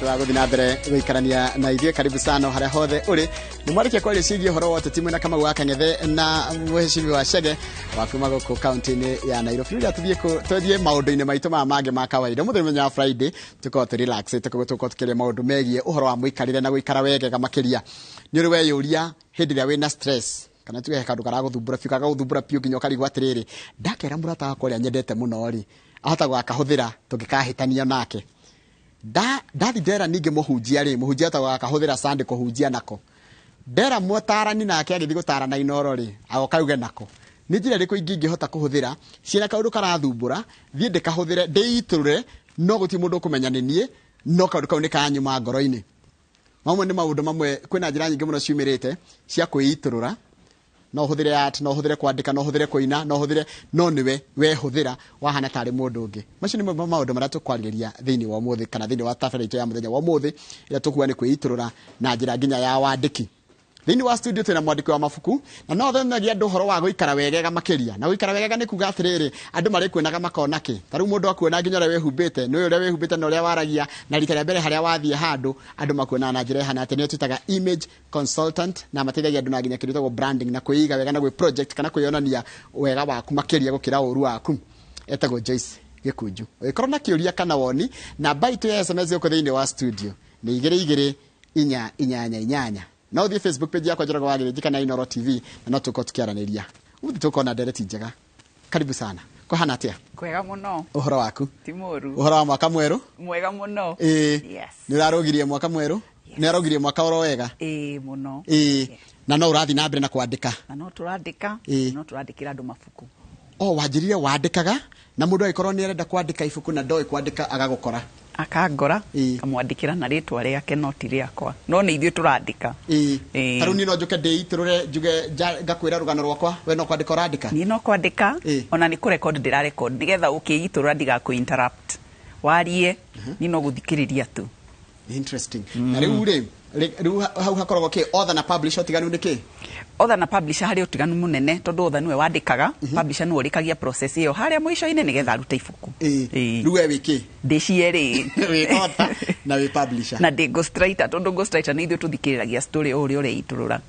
Nĩ wa gũthiĩ na mbere gũikarania na ithuĩ. Karibu sana harĩa hothe ũrĩ. Nĩ mwarĩkia kwaria ciĩgiĩ ũhoro wa ũteti mwena Kamau wa Kang'ethe na mheshimiwa Chege wa kuma gũkũ kaunti-inĩ ya Nairobi. Rĩu tũthiĩ maũndũ-inĩ maitũ maya mangĩ ma kawaida. Mũthenya mũthenya wa Friday tũkoragwo tũ relax, tũkoragwo tũkoragwo tũkĩaria maũndũ megiĩ ũhoro wa mũikarĩre na gũikara wegega makĩria. Nĩ ũrĩ weyũria hĩndĩ ĩrĩa wĩna stress kana tuge he kaũndũ karagũthumbũra biũ, karagũthumbũra biũ nginya ũkarigwo atĩrĩrĩ, ndakera mũrata wakwa ũrĩa nyendete mũno rĩ, ahota gũgakahũthĩra tũngĩkahĩtania nake. Ndathi ndera ningĩ mũhunjia rĩ, mũhunjia ahota gũgakahũthĩra Sunday kũhunjia nako. Ndera mũtarani nake agĩthiĩ gũtarana Inooro rĩ, agoka auge nako. Nĩ njĩra ĩrĩkũ ingĩ ingĩhota kũhũthĩra ciĩna kaũndũ karathumbũra, thiĩ ndĩkahũthĩre, ndĩitũrũre, no gũtirĩ mũndũ ũkũmenya nĩ niĩ, no kaũndũ kau nĩ kanyuma ngoro-inĩ. Mamwe nĩ maũndũ mamwe, kwĩna njĩra nyingĩ mũno ciumĩrĩte cia kwĩitũrũra. No ũhũthĩre art, no ũhũthĩre kwandĩka, no ũhũthĩre kũina, no ũhũthĩre, no nĩwe wehũthĩra wahana tarĩ mũndũ ũngĩ. Macio nĩmo maũndũ marĩa tũkwarĩrĩria thĩinĩ wa ũmũthĩ kana thĩinĩ wa tabarĩra itũ ya mũthenya wa ũmũthĩ ĩrĩa tũkuga nĩ kwĩitũrũra na njĩra nginya ya wandĩki. Thĩinĩ wa studio twĩna mwandĩki wa mabuku na no athomithagia andũ ũhoro wa gũikara wegega makĩria. Na gũikara wegega nĩ kuga atĩrĩrĩ, andũ marĩkuonaga makona kĩ. Ta rĩu mũndũ akuona nginya ũrĩa wĩhumbĩte, nĩ ũrĩa wĩhumbĩte na ũrĩa waragia, na rita rĩa mbere harĩa wathiĩ handũ, andũ makuonaga na njĩra ĩhana atĩa. Nĩyo twĩtaga image consultant, na mateithagia andũ na nginya kĩndũ gĩtagwo branding na kwĩiga wega na gwĩ project kana kwĩyonania wega waku makĩria gũkĩra ũru waku. Etagwo Joyce Gĩkunju. Ũngĩkorwo na kĩũria kana woni, namba itũ ya SMS gũkũ thĩinĩ wa studio nĩ igĩrĩ igĩrĩ inya inyanya inyanya. No ũthiĩ Facebook page yakwa Njoroge wa Gĩthĩnji kana Inooro TV na no tũkorwo tũkĩaranĩria. Ũmũthĩ tũkorwo na ndereti njega. Karibu sana. Kũhana atĩa? Kwega mũno. Ũhoro waku? Ti mũru. Ũhoro wa mwaka mwerũ? Mwega mũno. Ĩĩ. Yes. Nĩ ũrarũgirie mwaka mwerũ? Yes. Nĩ ũrarũgirie mwaka oro wega? Ĩĩ mũno. Ĩĩ. Na no ũrathiĩ na mbere na kwandĩka? Na no tũrandĩka. Ĩĩ. No tũrandĩkĩra andũ mabuku. O wanjĩrire wandĩkaga na mũndũ angĩkorwo nĩ arenda kwandĩka ibuku na ndoĩ kwandĩka agagũkora. Akangora, Ĩĩ. ngamwandĩkĩra na rĩtwa rĩake no ti rĩakwa. No nĩ ithuĩ tũrandĩka. Ĩĩ. Ĩĩ. Ta rĩu niĩ no njũke ndĩitũrũre njuge ngakwĩra rũgano rwakwa, we no kwandĩka ũrandĩka? Niĩ no kwandĩka, Ĩĩ. ona nĩ kũrecord ndĩrarecord nĩgetha ũkĩitũrũra ndigakũ interrupt. Warie, niĩ no gũthikĩrĩria tu. Interesting. Na rĩu rĩ, rĩu hau hakoragwo kĩ author na publisher ũtiganu nĩ kĩ? Author na publisher harĩ ũtiganu mũnene tondũ author nĩwe wandĩkaga, publisher nĩwe ũrĩkagia process ĩyo harĩa mũico-inĩ nĩgetha arute ibuku. Ĩĩ. Ĩĩ. Rĩu we wĩ kĩ? Ndĩ cierĩ. Wĩ author na wĩ publisher. Na ndĩ ghostwriter tondũ ghostwriter nĩ ithuĩ tũthikĩrĩragia story o ũrĩa ũreitũrũra.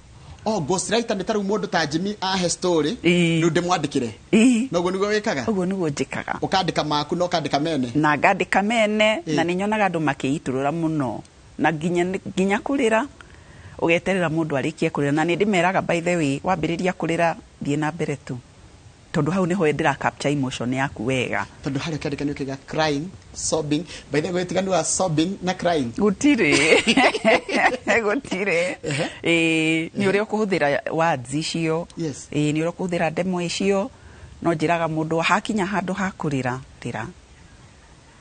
Oh, ghostwriter nĩ ta rĩu mũndũ ta Jimmy ahe story, Ĩĩ. rĩu ndĩmwandĩkĩre. Ĩĩ. Noguo nĩguo wĩkaga? Ũguo nĩguo njĩkaga. Ũkandĩka maku na ũkandĩka mene? Na ngandĩka mene, Ĩĩ. na nĩ nyonaga andũ makĩitũrũra mũno. Na nginya kũrĩra, ũgeterera mũndũ arĩkie kũrĩra. Na nĩ ndĩmeraga by the way, wambĩrĩria kũrĩra, thiĩ na mbere tu. Tondũ hau nĩho ndĩra capture emotion yaku wega. Tondũ harĩa ũkĩandĩka nĩ ũkĩga crying, sobbing. By the way, ũtiganu wa sobbing na crying? Gũtirĩ. Gũtirĩ. Ĩĩ, nĩ ũrĩa ũkũhũthĩra words icio. Yes. Ĩĩ, nĩ ũrĩa ũkũhũthĩra ndemwa icio. No njĩraga mũndũ hakinya handũ ha kũrĩra, rĩra.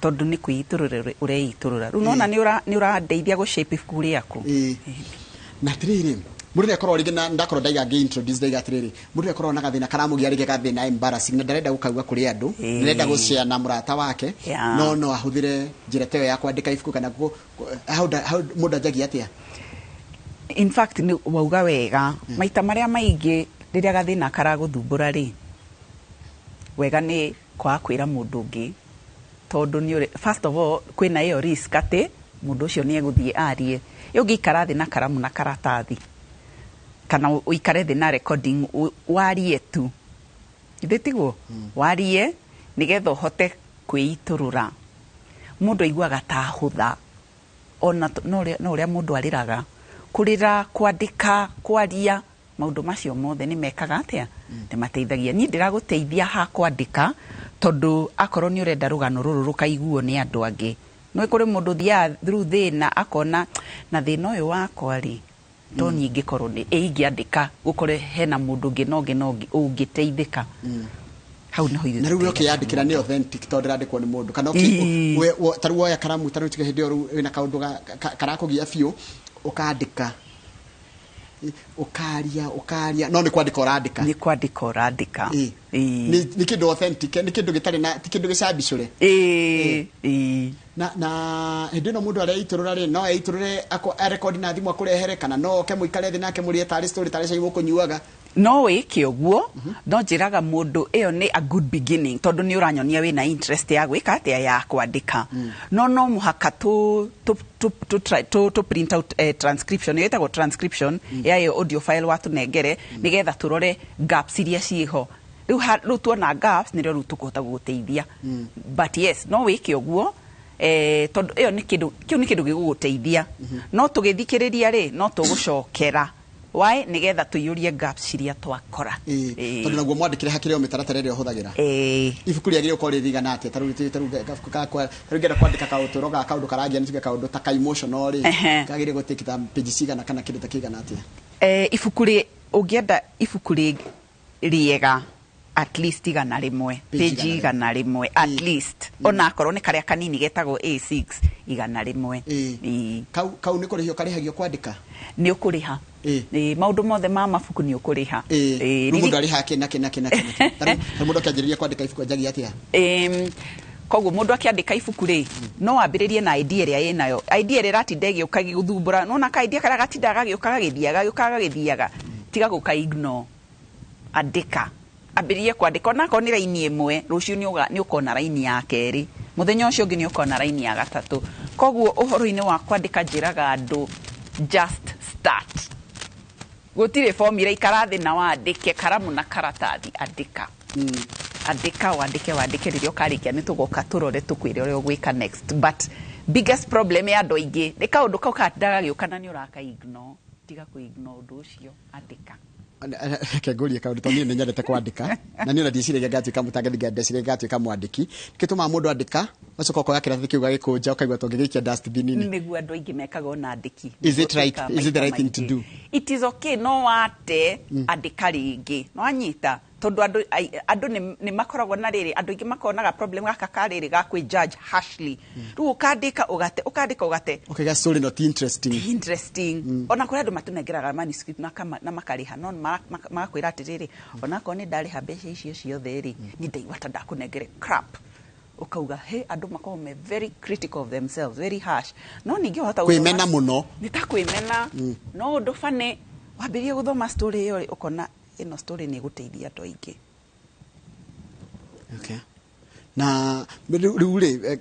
Tondũ nĩ kwĩitũrũra ũreitũrũra. Rĩu nona nĩ ũrandeithia gũ shape ibuku rĩaku. Ĩĩ. Na atĩrĩrĩ, mũndũ nĩ akorwo rĩngĩ na ndakorwo ndaiga ngĩ introduce ndaiga atĩrĩrĩ, mũndũ nĩ akorwo na gathĩna karamũgia rĩngĩ gathĩna embarrassing na ndarenda gũkauga kũrĩ andũ, Ĩĩ. ndarenda gũ share na mũrata wake, Yeah. no no ahũthĩre njĩra ta ĩyo ya kwandĩka ibuku kana how mũndũ anjagia atĩa? In fact nĩ wauga wega. Maita marĩa maingĩ rĩrĩa gathĩna karagũthumbũra rĩ, wega nĩ kwaga kwĩra mũndũ ũngĩ, tondũ nĩ ũrĩ, first of all kwĩna ĩyo risk atĩ mũndũ ũcio nĩ egũthiĩ arie. Ĩ ũngĩikara thĩ na karamu na karatathi kana ũikare thĩ na recording warie tu, githĩ tiguo? Warie nĩgetha ũhote kwĩitũrũra. Mũndũ aiguaga ta ahũtha ona no ũrĩa mũndũ arĩraga, kũrĩra, kwandĩka, kwaria, maũndũ macio mothe nĩ mekaga atĩa? Nĩ mateithagia. Niĩ ndĩragũteithia ha kwandĩka tondũ akorwo nĩ ũrenda rũgano rũrũ rũkaiguo nĩ andũ angĩ. Nĩ kũrĩ mũndũ ũthiaga through thĩna akona na thĩna ũyũ wakwa rĩ, to niĩ ingĩkorwo nĩ ingĩandĩka gũkorwo hena mũndũ ũngĩ na ũngĩ na ũngĩ ũngĩteithĩka. Hau nĩho ithuĩ Na rĩu tũteithagia ũkĩyandĩkĩra nĩ mũndũ. authentic tondũ ndĩrandĩkwo nĩ mũndũ. Kana Ĩĩ. ta rĩu woya karamu, ta rĩu tuge hĩndĩ ĩyo rĩu wĩna kaũndũ karakũgia biũ, ũkandĩka. Ũkaria, ũkaria, no nĩ kwandĩka ũrandĩka. Nĩ kwandĩka ũrandĩka. Ĩĩ. Ĩĩ. Nĩ kĩndũ authentic, nĩ kĩndũ gĩtarĩ na, ti kĩndũ gĩcabicũre. Ĩĩ, ĩĩ. Na hĩndĩ ĩno mũndũ areitũrũra rĩ, no eitũrũre arekondi na thimũ akũrehere, kana no oke mũikare thĩ nake mũrĩe tarĩ story, tarĩ cai mũkũnyuaga. No wĩke ũguo, no njĩraga mũndũ ĩyo nĩ a good beginning, tondũ nĩ ũranyonia wĩna interest ya gwĩka atĩa, ya kwandĩka. No mũhaka tũ print out transcription, ĩyo ĩtagwo transcription ya ĩyo audio file watũnengere, nĩgetha tũrore gaps iria ciĩho. Rĩu rĩu tuona gaps, nĩrĩo rĩu tũkũhota gũgũteithia. But yes, no wĩke ũguo, tondũ ĩyo nĩ kĩndũ kĩu, nĩ kĩndũ gĩgũgũteithia. No tũgĩthikĩrĩria rĩ, no tũgũcokera why, nĩgetha tũiyũrie gaps iria twakora. Tondũ naguo mwandĩkĩre hakĩrĩ o mĩtaratara ĩrĩa ũhũthagĩra. Ibuku rĩagĩrĩirwo gũkorwo rĩrigana atĩa? Ta rĩu gabuku gakwa, ta rĩu ngĩenda kwandĩka kaũtũro ga kaũndũ karagia, nĩ tuge kaũndũ ta ka emotional rĩ, kagĩrĩire gũtake ta page cigana kana kĩndũ ta kĩigana atĩa? Ibuku rĩ, ũngĩenda ibuku rĩ rĩega, at least 100. Page. Page 100 at least, ona akorwo nĩ karĩa kanini getagwo A6, 100. Ĩĩ. Kau nĩ kũrĩhio karĩhagio kwandĩka? Nĩ ũkũrĩha. Ĩĩ, maũndũ mothe ma mabuku nĩ ũkũrĩha. Rĩu mũndũ arĩhaga kĩ na kĩ na kĩ na kĩ na kĩ? Ta rĩu mũndũ akĩanjĩrĩria kwandĩka ibuku anjagia atĩa? Koguo mũndũ akĩandĩka ibuku rĩ, no wambĩrĩrie na idea ĩrĩa ĩnayo, idea ĩrĩa ĩratinda ĩgĩũka gĩgũthumbũra. Nona ka idea karĩa gatindaga gagĩũka, gagĩthiaga, gagĩũka, gagĩthiaga, tiga gũka ignore. Andĩka, ambĩrĩrie kwandĩka, onakorwo nĩ raini ĩmwe. Rũciũ nĩ ũkona raini ya kerĩ, mũthenya ũcio ũngĩ nĩ ũkona raini ya gatatũ. Koguo ũhoro-inĩ wa kwandĩka, njĩraga andũ, just start. Gũtirĩ formula. Ikara thĩ na wandĩke, karamu na karatathi, andĩka, andĩka, wandĩke, wandĩke. Rĩrĩa ũkarĩkia, nĩ tũgoka tũrore, tũkwĩre ũrĩa ũgwĩka next. But biggest problem ya andũ aingĩ nĩ kaũndũ kau katindaga gagĩũka na nĩ ũraka ignore. Tiga kũ ignore ũndũ ũcio, andĩka. Reke ngũrie kaũndũ, tondũ niĩ nĩ nyendete kwandĩka na niĩ ona ndiciragia ngatuĩka mũtangathi, ndeciragia ngatuĩka mwandĩki. Gĩtũmaga mũndũ andĩka, ũgacoka ũkoya kĩratathi kĩu ũgagĩkũnja, ũkaigua ta ũngĩgĩikia dustbin-inĩ. Nĩguo andũ aingĩ mekaga, ona andĩki. Is it right? Is it the right thing to do? It is okay. No wate, andĩka rĩngĩ. No anyita, tondũ andũ nĩ makoragwo na rĩrĩ, andũ aingĩ makonaga problem gaka ka rĩrĩ ga kwĩ judge harshly. Rĩu ũkandĩka ũgate, ũkandĩka ũgate. Ũkaiga story not interesting. Interesting. Ona kũrĩ andũ matũnengeraga manuscript na makarĩha, no magakwĩra atĩrĩrĩ, onakorwo nĩ ndarĩha mbeca icio ciothe rĩ, ni ndaigua ta ndakũnengere crap. Ũkauga he andũ makoragwo me very critical of themselves, very harsh. No ningĩ wahota gũthoma- Kwĩmena mũno. Nĩ ta kwĩmena. No ũndũ bane wambĩrĩrie gũthoma story ĩyo rĩ, ũkona ĩno story nĩ ĩgũteithia andũ aingĩ. Okay. Na rĩu rĩ,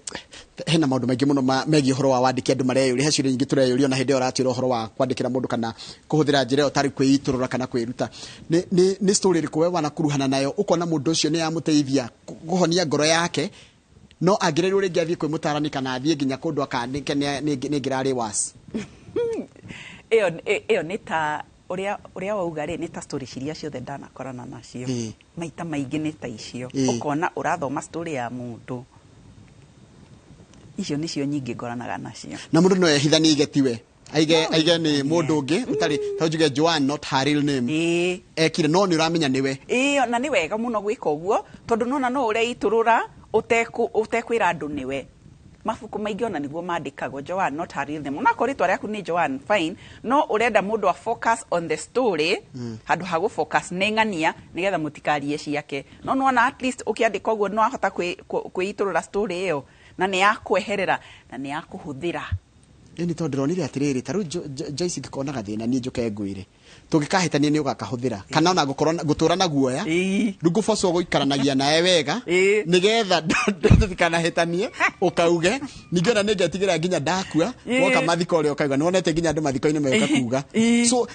hena maũndũ maingĩ mũno megiĩ ũhoro wa wandĩki andũ mareyũria. He ciũria nyingĩ tũreyũria ona hĩndĩ ĩyo ũratwĩra ũhoro wa kwandĩkĩra mũndũ kana kũhũthĩra njĩra ĩyo tarĩ kwĩitũrũra kana kwĩruta. Nĩ story ĩrĩkũ we wanakuruhana nayo, ũkona mũndũ ũcio nĩ yamũteithia kũhonia ngoro yake, no angĩrĩrwo rĩngĩ athiĩ kwĩ mũtarani kana athiĩ nginya kũndũ akandĩke nĩ ngĩrarĩ was? Ĩyo nĩ ta ũrĩa wauga rĩ, nĩ ta story ciria ciothe ndanakorana nacio. Maita maingĩ nĩ ta icio. Ũkona ũrathoma story ya mũndũ, icio nĩcio nyingĩ ngoranaga nacio. Na mũndũ no ehithanie aige tiwe, aige No aige nĩ wĩhithanie. Mũndũ ũngĩ ũtarĩ, ta njuge Joan, not her real name, ekire, no nĩ ũramenya nĩwe. Ĩĩ, na nĩ wega mũno gwĩka ũguo, tondũ nona no ũreitũrũra ũtekwĩra andũ nĩwe. Mabuku maingĩ ona nĩguo mandĩkagwo, Joan, not her real name. Onakorwo rĩtwa rĩaku nĩ Joan, fine, no ũrenda mũndũ a focus on the story handũ ha gũ focus nĩ ng'ania, nĩgetha mũtikarie ciake. No nĩwona at least ũkĩandĩka ũguo no ahota kwĩitũrũra story ĩyo, na nĩ yakweherera na nĩ yakũhũthĩra. Ĩni tondũ ndĩronire atĩrĩrĩ, ta rĩu Joyce, ingĩkorwo na gathĩna niĩ njũke ngwĩre, tũngĩkahĩtania nĩ ũgakahũthĩra kana ona ngũkorwo ngũtũra na guoya. Rĩu ngũbocwo gũikaranagia nawe wega nĩgetha tũtikanahĩtanie ũkauge. Ningĩ ona nĩngetigĩra nginya ndakua, woka mathiko ũrĩa ũkauga, nĩwonete nginya andũ mathiko-inĩ magĩũka kuga. So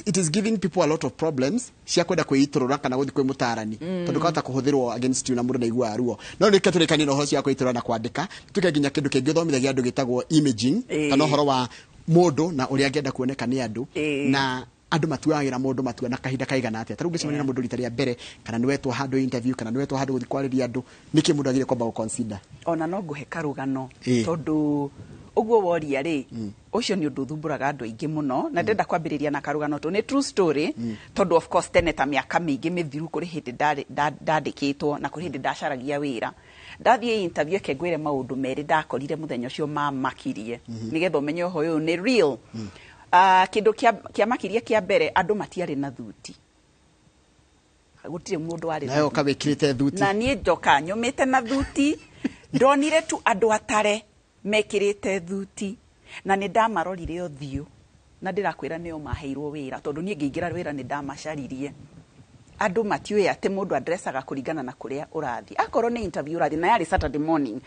it is giving people a lot of problems cia kwenda kwĩitũrũra kana gũthiĩ kwĩ mũtarani, tondũ kahota kũhũthĩrwo against you na mũndũ ndaiguaga ruo. No rĩke tũrĩkanie na ũhoro ũcio wa kwĩitũrũra na kwandĩka, tuke nginya kĩndũ kĩngĩ ũthomithagia andũ gĩtagwo imaging, kana ũhoro wa mũndũ na ũrĩa angĩenda kuoneka nĩ andũ, na andũ matuagĩra mũndũ matua na kahinda kaigana atĩa. Ta rĩu ũngĩcemania na mũndũ rita rĩa mbere, kana nĩ wetwo handũ interview, kana nĩ wetwo handũ gũthiĩ kwarĩria andũ, nĩkĩ mũndũ agĩrĩire kwamba gũ-consider? Ona no ngũhe karũgano, tondũ ũguo woria rĩ, ũcio nĩ ũndũ ũthumbũraga andũ aingĩ mũno, na ndĩrenda kwambĩrĩria na karũgano tũ nĩ true story. Tondũ of course tene, ta mĩaka mĩingĩ mĩthiru, kũrĩ hĩndĩ ndandĩkĩtwo na kũrĩ hĩndĩ ndacaragia wĩra. Ndathiĩ interview, eke ngwĩre maũndũ merĩ ndakorire mũthenya ũcio mamakirie, nĩgetha ũmenye ũhoro ũyũ nĩ real. Kĩndũ kĩamakirie kĩa mbere, andũ matiarĩ na thuti, gũtirĩ mũndũ warĩ na Nawe thuti. Ũkawĩkĩrĩte thuti. Na niĩ njoka nyũmĩte na thuti. Ndonire tu andũ atare mekĩrĩte thuti, na nĩ ndamarorire ũthiũ. Na ndĩrakwĩra nĩo maheirwo wĩra, tondũ niĩ ngĩingĩra wĩra nĩ ndamacaririe. Andũ matiũĩ atĩ mũndũ andressaga kũringana na kũrĩa ũrathiĩ. Akorwo nĩ interview ũrathiĩ, na yarĩ Saturday morning,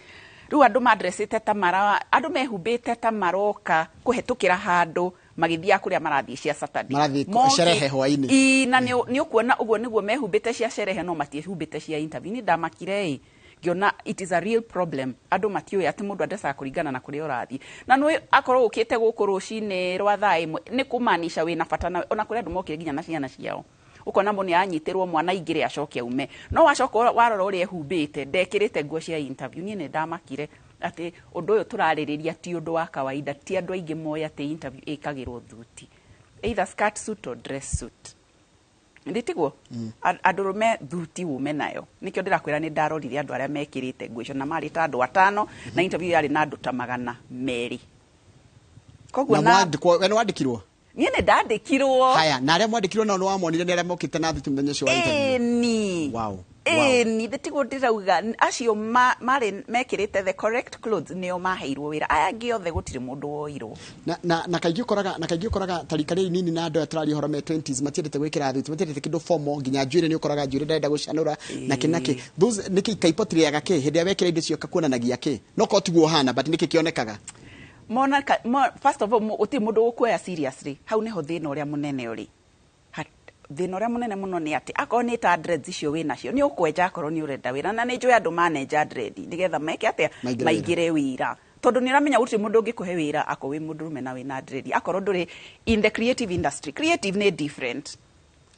rĩu andũ mandressĩte ta mara, andũ mehumbĩte ta maroka kũhetũkĩra handũ magĩthiaga kũrĩa marathiĩ cia Saturday. Marathiĩ Moke- sherehe hwaĩ-inĩ. Ii, na nĩ ũkuona ũguo nĩguo mehumbĩte cia sherehe, no matiĩhumbĩte cia interview. Niĩ ndamakire ĩ ngĩona it is a real problem. Andũ matiũĩ atĩ mũndũ andressaga kũringana na kũrĩa ũrathiĩ. Na nĩ akorwo ũkĩte gũkũ rũcinĩ rwa thaa 1, nĩ kũmaanisha wĩna bata nawe. Ona kũrĩ andũ mokire nginya na ciana ciao, ũkona mũndũ nĩ aranyitĩrwo mwana aingĩre acoke aume, no wacoka warora ũrĩa ehumbĩte, ndekĩrĩte nguo cia interview. Niĩ nĩ ndamakire atĩ ũndũ ũyũ tũrarĩrĩria ti ũndũ wa kawaida. Ti andũ aingĩ moĩ atĩ interview ĩkagĩrwo thuti, either skirt suit or dress suit, nditiguo andũrũme thuti ume nayo. Nĩkĩo ndĩrakwĩra nĩ ndarorire andũ arĩa mekĩrĩte nguo icio, na marĩ ta andũ atano, na interview yarĩ na andũ ta 200. Koguo na mwandĩkwo, we nĩ wandĩkirwo? Niĩ nĩ ndandĩkirwo. Haya, na arĩa mwandĩkirwo nao nĩ wamonire nĩ arĩa mokĩte na thuti mũthenya ũcio wa interview? Ĩni. Ĩni, ndĩtiguo ndĩrauga acio marĩ mekĩrĩte the correct clothes nĩo maheirwo wĩra. Aya angĩ othe gũtirĩ mũndũ woirwo. Na kaingĩ ũkoraga ta rika rĩrĩ nini na andũ aya tũraria ũhoro me 20s matiendete gwĩkĩra thuti, matiendete kĩndũ formal, nginya njuĩrĩ nĩ ũkoraga njuĩrĩ ndarenda gũcanũra na kĩ na kĩ. Those nĩkĩ kaipotiriaga kĩ hĩndĩ ĩrĩa wekĩra indo icio kakuonanagia kĩ? No korwo tiguo ũhana, but nĩkĩ kĩonekaga? Mona first of all, gũtirĩ mũndũ gũkuoya seriously. Hau nĩho thĩna ũrĩa mũnene ũrĩ. Thĩna ũrĩa mũnene mũno nĩ atĩ akorwo nĩ ta dreads icio wĩ nacio, nĩ ũkwenja akorwo nĩ ũrenda wĩra. Na nĩ njũĩ andũ manenja dread nĩgetha meke atĩa? Maingĩre wĩra. Maingĩre wĩra, tondũ nĩ ũramenya gũtirĩ mũndũ ũngĩkũhe wĩra akorwo wĩ mũndũrũme na wĩna dread, akorwo ndũrĩ in the creative industry. Creative nĩ different.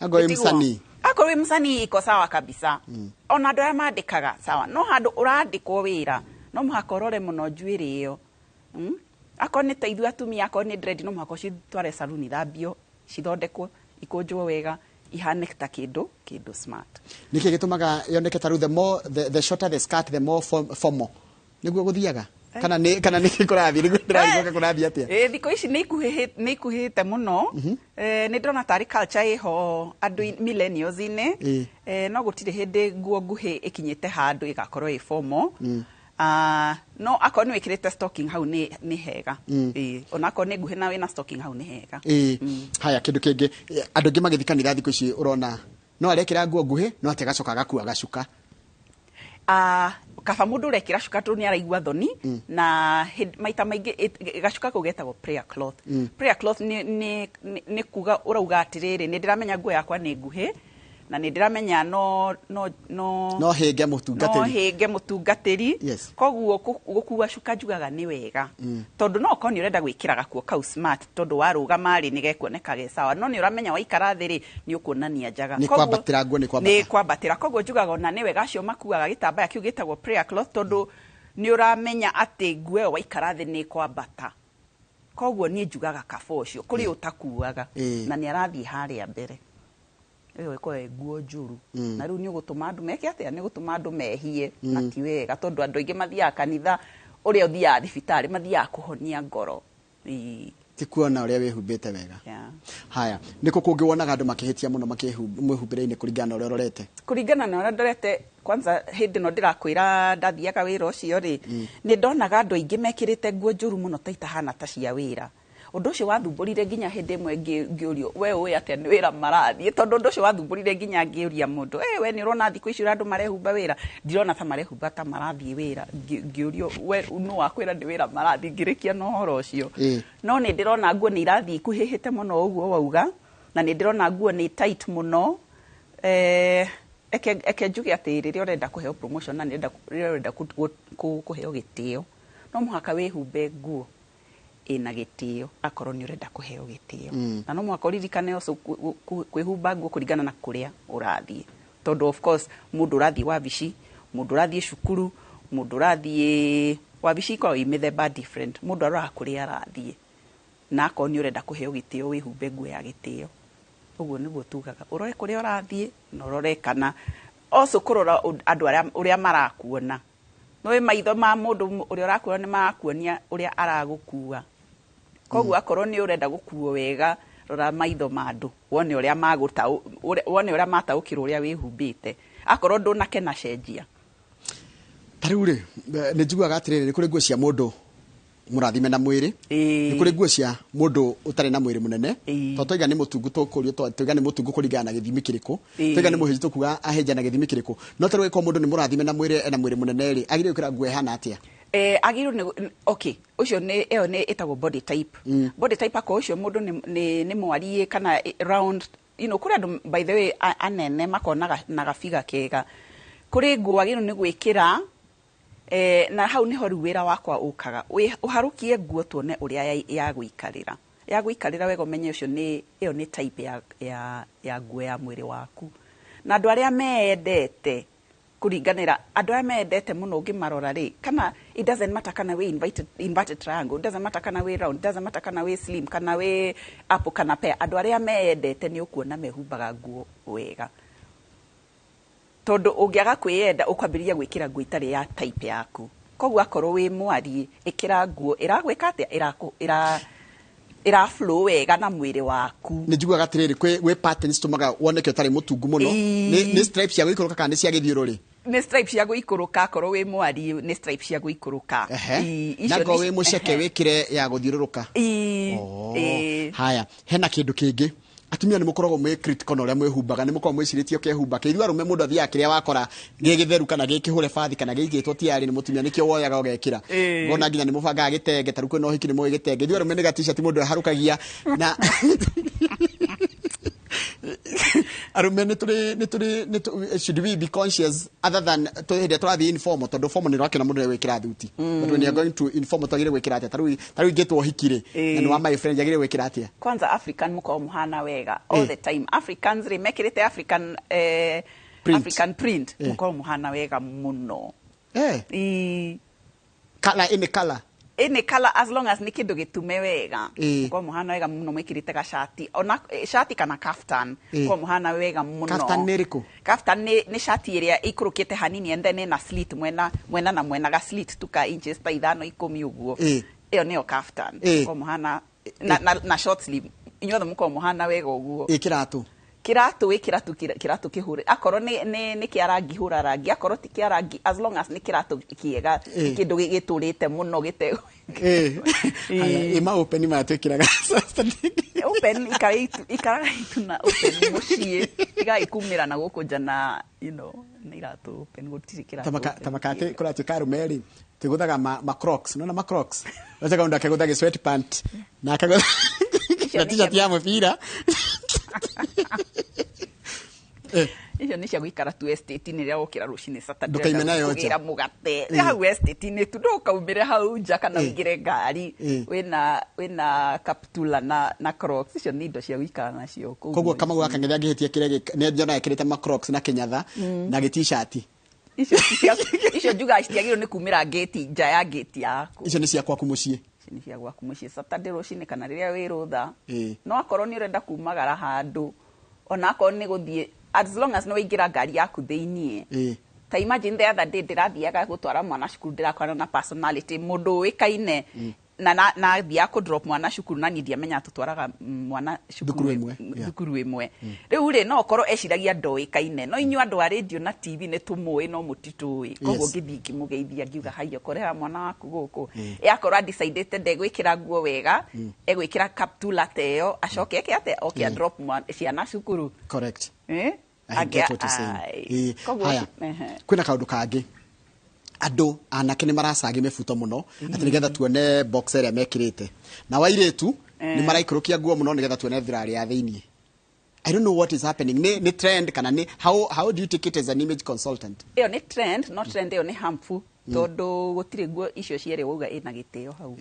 Akorwo wĩ Tiguo? msanii. Akorwo wĩ msanii iko sawa kabisa. Ona andũ arĩa mandĩkaga sawa, no handũ ũrandĩkwo wĩra no mũhaka ũrore mũno njuĩrĩ ĩyo. Akorwo nĩ ta ithuĩ atumia, akorwo nĩ dread, no mũhaka ũcitware saluni, ithambio, cithondekwo, ikũnjwo wega, ihane ta kĩndũ smart. Nĩkĩ gĩtũmaga yoneke ta rĩu the more the shorter the skirt, the more formal nĩguo gũthiaga, kana nĩ kũrathiĩ nĩguo ndĩrarigwo kũrathiĩ atĩa? Ĩ, thikũ ici nĩ ikuhĩhĩte mũno. Nĩ ndĩrona tarĩ culture ĩho andũ millennials-inĩ. No gũtirĩ hĩndĩ nguo nguhĩ ĩkinyĩte handũ ĩgakorwo ĩ formal. No akorwo nĩ wĩkĩrĩte stocking hau nĩ hega. Ĩ, ona akorwo nĩ nguhĩ na wĩna stocking hau nĩ hega. Ĩĩ. Haya, kĩndũ kĩngĩ, andũ aingĩ magĩthiĩ kanitha thikũ ici ũrona no arekĩra nguo nguhĩ, no atĩ agacoka agakua gacuka. Kaba mũndũ ũrekĩra cuka tondũ nĩ araigua thoni. Na maita maingĩ gacuka kau getagwo prayer cloth. Prayer cloth nĩ kuga ũrauga atĩrĩrĩ, nĩ ndĩramenya nguo yakwa nĩ nguhĩ na nĩ ndĩramenya no no hĩnge no mũtungatĩri. Hĩnge mũtungatĩri. Koguo gũkua cuka njugaga nĩ wega, tondũ no okorwo nĩ ũrenda gwĩkĩra gakuo kau smart, tondũ warũgama rĩ, nĩ gekuoneka ge sawa, no nĩ ũramenya waikara thĩ rĩ, nĩ ũkuonania njaga. Nĩ kwambatĩra nguo, nĩ kwambata. Nĩ kwambatĩra. Koguo njugaga ona nĩ wega acio makuaga gĩtambaya kĩu gĩtagwo prayer cloth, tondũ nĩ ũramenya atĩ nguo ĩyo waikara thĩ nĩ kwambata. Koguo niĩ njugaga kaba ũcio kũrĩ ũtakuaga na nĩ arathiĩ harĩa mbere ĩyo ĩkoragwo ĩ nguo njũru. Na rĩu nĩ ũgũtũma andũ meke atĩa? Nĩ ũgũtũma andũ mehie, na ti wega, tondũ andũ aingĩ mathiaga kanitha ũrĩa ũthiaga thibitarĩ, mathiaga kũhonia ngoro. Ĩĩ. Ti kuona ũrĩa wĩhumbĩte wega. Haya, nĩkũ kũngĩ wonaga andũ makĩhĩtia mũno mwĩhumbĩre-inĩ kũringana na ũrĩa ũrorete? Kũringana na ũrĩa ndorete, kwanza hĩndĩ ĩno ndĩrakwĩra ndathiaga wĩra ũcio rĩ, nĩ ndonaga andũ aingĩ mekĩrĩte nguo njũru mũno, ta itahana ta cia wĩra. Ũndũ ũcio wathumbũrire nginya hĩndĩ ĩmwe ngĩũrio, "We ũĩ atĩa nĩ wĩra marathiĩ?" Tondũ ũndũ ũcio wathumbũrire nginya ngĩũria mũndũ, "Ĩ, we nĩ ũrona thikũ ici ũrĩa andũ marehumba wĩra? Ndirona ta marehumba ta marathiĩ wĩra." Ngĩũrio, "We nũ wakwĩra nĩ wĩra marathiĩ?" Ngĩrĩkia na ũhoro ũcio. No nĩ ndĩrona nguo nĩ irathiĩ ikuhĩhĩte mũno ũguo wauga, na nĩ ndĩrona nguo nĩ tight mũno. Eke njuge atĩ rĩrĩa ũrenda kũheo promotion na rĩrĩa ũrenda kũheo gĩtĩo, no mũhaka wĩhumbe nguo ĩna gĩtĩo akorwo nĩ ũrenda kũheo gĩtĩo. Na no mũhaka ũririkane also kwĩhumba nguo kũringana na kũrĩa ũrathiĩ, tondũ of course mũndũ ũrathiĩ wabici, mũndũ ũrathiĩ cukuru, mũndũ ũrathiĩ wabici ikoragwo i mĩthemba different. Mũndũ aroraga kũrĩa arathiĩ, na akorwo nĩ ũrenda kũheo gĩtĩo, wĩhumbe nguo ya gĩtĩo. Ũguo nĩguo tugaga ũrore kũrĩa ũrathiĩ, na ũrore kana also kũrora andũ arĩa ũrĩa marakuona. Nĩ maitho ma mũndũ ũrĩa ũrakuona nĩ marakuonia ũrĩa aragũkua. Koguo akorwo nĩ ũrenda gũkuo wega, rora maitho ma andũ, wone ũrĩa magũta, wone ũrĩa mataũkĩrwo ũrĩa wĩhumbĩte. Akorwo ndũnakena, cenjia. Ta rĩu rĩ, nĩ njiguaga atĩrĩrĩ, nĩ kũrĩ nguo cia mũndũ Mũrathime na mwĩrĩ. Ĩĩ. Nĩ kũrĩ nguo cia mũndũ ũtarĩ na mwĩrĩ mũnene. Ĩĩ. Tondũ twaiga nĩ mũtungu, tũkũrio twaiga nĩ mũtungu kũringana na gĩthimi kĩrĩkũ? Ĩĩ. Twaiga nĩ mũhĩnju, tũkuga ahĩnja na gĩthimi kĩrĩkũ? No tarĩu ĩkorwo mũndũ nĩ mũrathime na mwĩrĩ, ena mwĩrĩ mũnene rĩ, agĩrĩire gwĩkĩra nguo ĩhana atĩa? Agĩrĩirwo nĩ, okay, ũcio nĩ ĩyo nĩ ĩtagwo body type. Body type, akorwo ũcio mũndũ nĩ mwariĩ kana round, kũrĩ andũ, by the way, anene makona na gabiga kega, kũrĩ nguo agĩrĩirwo nĩ gwĩkĩra. Na hau niho rĩu wĩra wakwa ũkaga. Ũharũkie nguo tuone ũrĩa ya gũikarĩra wega, ũmenye ũcio nĩ ĩyo nĩ type ya nguo ya mwĩrĩ waku. Na andũ arĩa meendete, kũringanĩra andũ arĩa meendete mũno, ũngĩmarora rĩ, kana it doesn't matter kana wĩ inverted triangle, it doesn't matter kana wĩ round, it doesn't matter kana wĩ slim, kana wĩ apple kana pear, andũ arĩa meendete nĩ ũkuona mehumbaga nguo wega, tondũ ũngĩaga kwĩyenda ũkwambĩrĩria gwĩkĩra nguo itarĩ ya type yaku. Koguo akorwo wĩ mwariĩ, ĩkĩra nguo ĩragwĩka atĩa, ĩra flow wega na mwĩrĩ waku. Nĩ njiguaga atĩrĩrĩ, gwĩ patterns tũmaga woneke ũtarĩ mũtungu mũno. Nĩ stripes cia gũikũrũka kana nĩ cia gĩthiũrũrĩ? Nĩ stripe cia gũikũrũka. Akorwo wĩ mwariĩ, nĩ stripe cia gũikũrũka. Ĩĩ, na icio ngorwo wĩ mũceke, wĩkĩre ya gũthiũrũrũka. Ĩĩ, Oh. ĩĩ. Haya, hena kĩndũ kĩngĩ. Atumia nĩ mũkoragwo mwĩ critical na ũrĩa mwĩhumbaga, nĩ mũkoragwo mwĩcirĩtie ũkehumba kĩ. Ithuĩ arũme, mũndũ athiaga kĩrĩa wakora gĩ gĩtheru kana gĩ kĩhũre bathi kana gĩigĩtwo tiarĩ nĩ mũtumia, nĩkĩo woyaga ũgekĩra. Ngona nginya nĩ mũbangaga gĩtenge, ta rĩu kwĩna ũhiki nĩ mũĩ gĩtenge. Ithuĩ arũme nĩ ga t-shirt mũndũ aharũkagia na arũme nĩ tũrĩ should we be conscious other than hĩndĩ ĩrĩa tũrathiĩ informal? Tondũ formal nĩ ũrakĩona mũndũ nĩ thuti, but when you are going to informal, twagĩrĩire gwĩkĩra atĩa? Ta rĩu ingĩtwo ũhiki rĩ, na nĩ wa my friend, njagĩrĩire gwĩkĩra atĩa? Kwanza African mũkoragwo mũhana wega all the time. Africans rĩ, mekĩrĩte African Print. African print, mũkoragwo mũhana wega mũno. Ĩĩ. Color, any color? Any color, as long as nĩ kĩndũ gĩtume wega. Mũkoragwo mũhana wega mũno mwĩkĩrĩte gacati, ona shati kana kaftan. Mũkoragwo mũhana wega mũno. Kaftan nĩ ĩrĩkũ? Kaftan nĩ shati ĩrĩa ĩikũrũkĩte hanini and then ĩna slit mwena mwena na mwena, ga slit tu ka inches ta 5, 10 ũguo. Ĩyo nĩyo kaftan. Mũkoragwo mũhana na short sleeve, inyuothe mũkoragwo mũhana wega ũguo. Ĩ kĩratũ? Kĩratũ wĩkĩra tu kĩratũ kĩhũre, akorwo nĩ kĩa rangi, hũra rangi, akorwo ti kĩa rangi, as long as nĩ kĩratũ kĩega, kĩndũ gĩtũrĩte mũno gĩte. Haya, ĩ ma open maya twĩkĩraga? Open, ikaraga itu na open mũciĩ, iga ikumĩra na gũkũ nja na na iratũ open, gũtirĩ kĩratũ open. Tamakatĩ kũratuĩka arũme rĩ, twĩgũthaga ma Crocs, nona ma Crocs, wacha mũndũ akegũtha gĩ sweat pant na akagũtha Icio na nĩ t-shirt ya mũbira. Icio nĩ cia gũikara tu estate-inĩ rĩrĩa wokĩra rũcinĩ Saturday. Ndũkaime nayo nja. Kũgĩra mũgate hau estate-inĩ tu, ndũkaumĩre hau nja kana ũingĩre ngari wĩna kaptula na Crocs. Icio nĩ indo cia gũikara nacio kũu Koguo mũciĩ. Kamau gaka ng'ethe angĩhĩtia kĩrĩa nĩ njonaga ekĩrĩte ma Crocs na kĩnyatha na gĩ t-shirt. Icio njugaga citiagĩrĩirwo nĩ kumĩra ngĩti, nja ya ngĩti yaku. Icio nĩ cia kwaku mũciĩ. Icio nĩ cia gwaku mũciĩ, Saturday rũcinĩ kana rĩrĩa wĩ rũtha. No akorwo nĩ ũrenda kumagara handũ, ona akorwo nĩ gũthiĩ, as long as nĩ waingĩra ngari yaku thĩiniĩ. Ta imagine the other day ndĩrathiaga gũtwara mwana cukuru, ndĩrakorana na personality, mũndũ ũĩkaine, na thiaga kũ drop mwana cukuru, na niĩ ndiamenya tũtwaraga mwana thukuru cukuru ĩmwe, yeah. Thukuru ĩmwe. Rĩu rĩ, no ũkorwo eciragia ndoĩkaine, no inyuĩ andũ a radio na TV nĩ tũmũĩ, no mũtitũĩ. Koguo ngĩthiĩ ngĩmũgeithia, ngiuga, "Haiya, ũkorera mwana waku gũkũ." Ĩ akorwo adecidĩte ndegwĩkĩra nguo wega, egwĩkĩra kaptula ta ĩyo, acoke eke atĩa? Oke drop ciana cukuru. Correct. Eh? I get what you're saying. Ai. Koguo haya, kwĩna kaũndũ kangĩ. Andũ anake nĩ maracagi mĩbuto mũno atĩ nĩgetha tuone box ĩrĩa mekĩrĩte, na wairĩtu nĩ maraikũrũkia nguo mũno nĩgetha tuone thirarĩ ya thĩiniĩ. I don't know what is happening. Nĩ trend kana nĩ how do you take it as an image consultant? Ĩyo nĩ trend, no trend ĩyo nĩ harmful, tondũ gũtirĩ nguo icio cierĩ wauga ĩna gĩtĩo hau.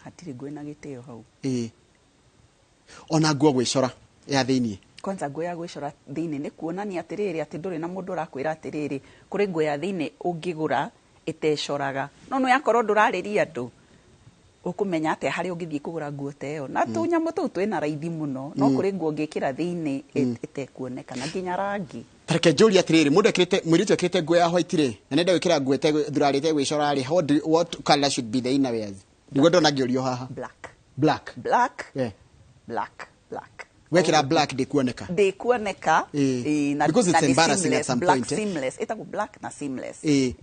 Hatirĩ nguo ĩna gĩtĩo hau. Ĩ ona nguo gwĩcora ya thĩiniĩ? Kwanza nguo ya gwĩcora thĩinĩ nĩ kuonania atĩrĩrĩ, atĩ ndũrĩ na mũndũ ũrakwĩra atĩrĩrĩ, kũrĩ nguo ya thĩinĩ ũngĩgũra ĩtecoraga, no nĩ yakorwo ndũrarĩria andũ, ũkũmenya atĩa harĩa ũngĩthiĩ kũgũra nguo ta ĩyo? Na tũnyamũ tũu twĩna raithi mũno, no kũrĩ nguo ũngĩkĩra thĩinĩ ĩtekuonekana nginya rangi. Tareke njũrie atĩrĩrĩ, mũndũ ekĩrĩte, mũirĩtu ekĩrĩte nguo ya white rĩ, na nenda gwĩkĩra nguo thurarĩ ĩtegwĩcora rĩ, what color should be the inner wears? Nĩguo ndona ngĩũrio haha. Black. Black. Black. Yeah. Black, black. Wekĩra black ndĩkuoneka. Ndĩkuoneka. Ĩĩ, na Because na it's nĩ embarrassing at seamless, some black point, eh? seamless, ĩtagwo black na seamless. Ĩĩ.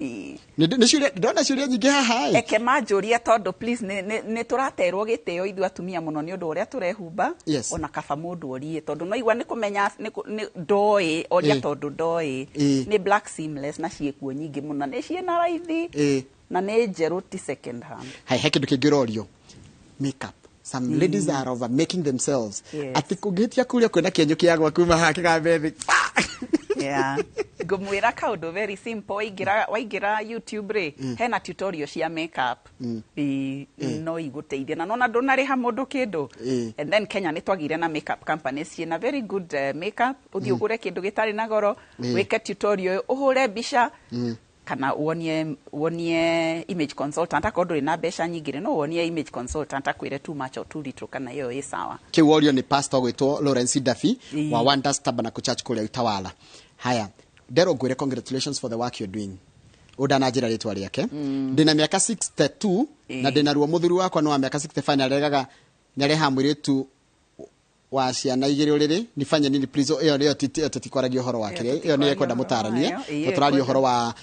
Nĩ ndona ciũria nyingĩ haha ĩ. Eke manjũrie tondũ please nĩ tũraterwo gĩtĩo ithuĩ atumia mũno nĩ ũndũ ũrĩa tũrehumba. Ona kaba mũndũ orie tondũ no igua nĩ kũmenya nĩ ndoĩ oria tondũ ndoĩ. Nĩ black seamless na ciĩkuo nyingĩ mũno, nĩ ciĩna raithi na nĩ njerũ, ti second hand. Hai, he kĩndũ kĩngĩ ũrorio, makeup. Some ladies are over making themselves. Atĩ kũngĩhĩtia kũrĩa kwĩna kĩenyũ kĩa kuma haha kĩgambe thĩ. Yeah. Ngũmwĩra kaũndũ very simple, waingĩra YouTube rĩ, hena tutorial cia makeup. Ĩĩ, no igũteithie na nona ndũnarĩha mũndũ kĩndũ. And then Kenya nĩ twagire na makeup companies ciĩna very good makeup. Ũthiĩ ũgũre kĩndũ gĩtarĩ na goro, wĩke tutorial, ũhũre mbica kana wonie image consultant. Akorwo ndũrĩ na mbeca nyingĩ rĩ, no wonie image consultant akwĩre too much or too little kana ĩyo ĩ sawa. Kĩu worio nĩ pastor gwĩtwo Lawrence Dafi wa Wonders Tabernacle Church kũrĩa Utawala. Haya, nderwo ngwĩre congratulations for the work you're doing. Ũndananjĩra rĩtwa rĩake. Ndĩna mĩaka 62 na ndĩna ruo, mũthuri wakwa nĩ wa mĩaka 65 na aregaga nĩarehaga mũirĩtu wa ciana igĩrĩ ũrĩrĩ. Nifanye nini please? Ĩyo nĩyo ĩyo tũtikwaragia ũhoro wa kĩrĩa ĩyo nĩ ekwenda mũtaranie. Ĩyo tũraria ĩkwenda. Ũhoro wa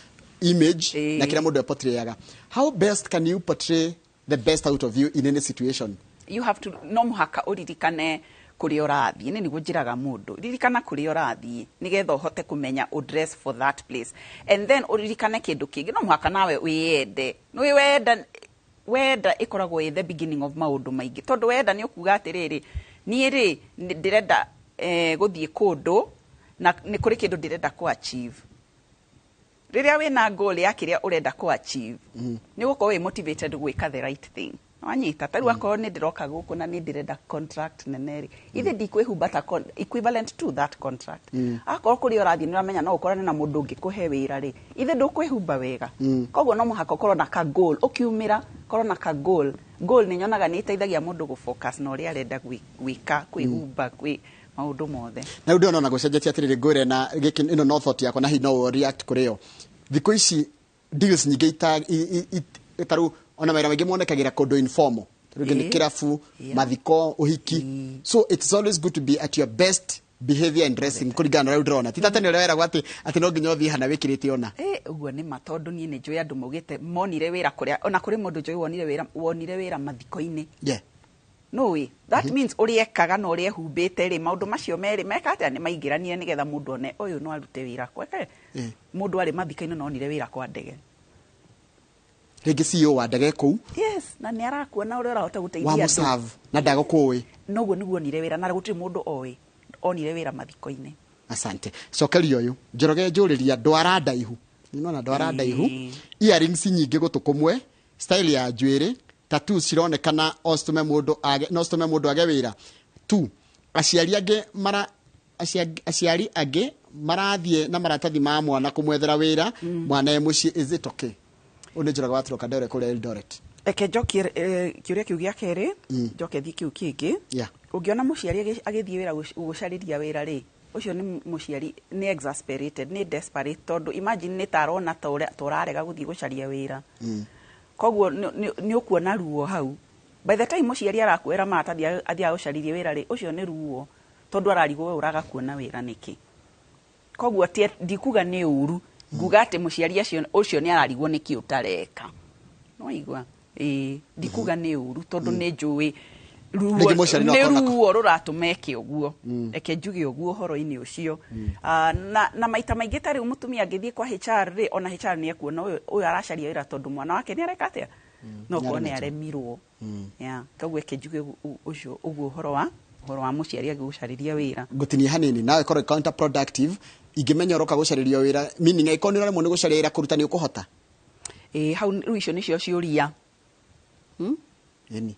image na kĩrĩa mũndũ eportrayaga. How best can you portray the best out of you in any situation? You have to, no mũhaka ũririkane kũrĩa ũrathiĩ. Nĩ nĩguo njĩraga mũndũ, ririkana kũrĩa ũrathiĩ nĩgetha ũhote kũmenya dress for that place. And then ũririkane kĩndũ kĩngĩ, no mũhaka nawe wĩyende. Nĩ wenda wenda ĩkoragwo ĩ the beginning of maũndũ maingĩ, tondũ wenda nĩ ũkuga atĩrĩrĩ, niĩ rĩ ndĩrenda gũthiĩ kũndũ na nĩ kũrĩ kĩndũ ndĩrenda kũ achieve. Rĩrĩa wĩna goal ya kĩrĩa ũrenda kũ achieve, nĩ ũgũkorwo wĩ motivated gwĩka the right thing. Wanyita? Ta rĩu akorwo nĩ ndĩroka gũkũ na nĩ ndĩrenda contract nene rĩ, ithe ndikwĩhumba ta equivalent to that contract. Akorwo kũrĩa ũrathiĩ nĩ ũramenya no ũkorane na mũndũ ũngĩ kũhe wĩra rĩ, ithe ndũkwĩhumba wega? Koguo no mũhaka ũkorwo na ka goal ũkiumĩra, korwo na ka goal. Goal nĩ nyonaga nĩ ĩteithagia mũndũ gũ focus na ũrĩa arenda gwĩka, kwĩhumba, kwĩ maũndũ mothe. Na rĩu ndĩrona ona gũcenjetie. Atĩrĩrĩ, ngwĩre na gĩkĩ, ĩno no thought yakwa na hihi no react kũrĩ yo. Thikũ ici deals nyingĩ ta rĩu ona mawĩra maingĩ monekagĩra kũndũ informal, rĩngĩ nĩ kĩrabu, mathiko, ũhiki. So it's always good to be at your best behavior and dressing kũringana na ũrĩa ndĩrona. Ti ta tene ũrĩa weragwo atĩ no nginya ũthiĩ hana wĩkĩrĩte ona. Ũguo nĩ ma, tondũ niĩ nĩ njũĩ andũ maugĩte monire wĩra kũrĩa, ona kũrĩ mũndũ njũĩ wonire wĩra mathiko-inĩ. Nũĩ that means ũrĩa ekaga na ũrĩa ehumbĩte rĩ, maũndũ macio merĩ meka atĩa? Nĩ maingĩranire nĩgetha mũndũ one ũyũ no arute wĩra kweke. Mũndũ arĩ mathiko-inĩ no onire wĩra kwa ndege. Rĩngĩ CEO wa ndege kũu. Yes, na nĩ arakuona ũrĩa ũrahota gũteithia wa andũ. Mũserve na ndagũkũĩ. Noguo nĩguo onire wĩra, na gũtirĩ mũndũ oĩ onire wĩra mathiko-inĩ. Asante. Cokeria ũyũ Njoroge, njũrĩria ndwara ndaihu, nĩnona ndwara ndaihu, earrings nyingĩ gũtũ kũmwe, style ya njuĩrĩ, tattoos cironekana o citũme mũndũ age, no citũme mũndũ age wĩra tu. Aciari angĩ mara aciari angĩ marathiĩ na maratathi ma mwana kũmwethera wĩra mwana e mũciĩ. Is it okay? Ũyũ nĩ Njoroge wa Trocadero kũrĩa Eldoret. Reke njokie kĩũria kĩu gĩa kerĩ, njoke thiĩ kĩu kĩngĩ. Ũngĩona mũciari agĩthiĩ wĩra gũcarĩria wĩra rĩ, ũcio nĩ mũciari nĩ exasperated, nĩ desperate, tondũ imagine nĩ ta arona ta ũrarega gũthiĩ gũcaria wĩra. Koguo nĩ ũkuona ruo hau. By the time mũciari arakuoera maratathi athiaga gũcarĩria wĩra rĩ, ũcio nĩ ruo, tondũ ararigwo we ũraga kuona wĩra nĩkĩ. Koguo ndikuga nĩ ũru, nguga atĩ mũciari ũcio nĩ ararigwo nĩkĩ ũtareka. Nĩwaigua? Ĩĩ, ndikuga nĩ ũru tondũ nĩ njũĩ ruo. Rĩngĩ mũciari no nĩ akorwo na ruo rũratũma eke ũguo. Reke njuge ũguo ũhoro-inĩ ũcio. Na maita maingĩ ta rĩu mũtumia angĩthiĩ kwa HR rĩ, ona HR nĩ ekuona ũyũ aracaria wĩra tondũ mwana wake nĩ areka atĩa, no korwo nĩ Nĩaremetwo. Aremirwo. Yeah, koguo reke njuge ũcio ũguo ũhoro wa mũciari agĩgũcarĩria wĩra. Ngũtinia hanini nawe ĩkorwo counterproductive ingĩmenya ũroka gũcarĩrio wĩra, meaning angĩkorwo nĩ ũraremwo nĩ gũcaria wĩra, kũruta nĩ ũkũhota. Ĩĩ, hau rĩu icio nĩcio ciũria. Ĩni.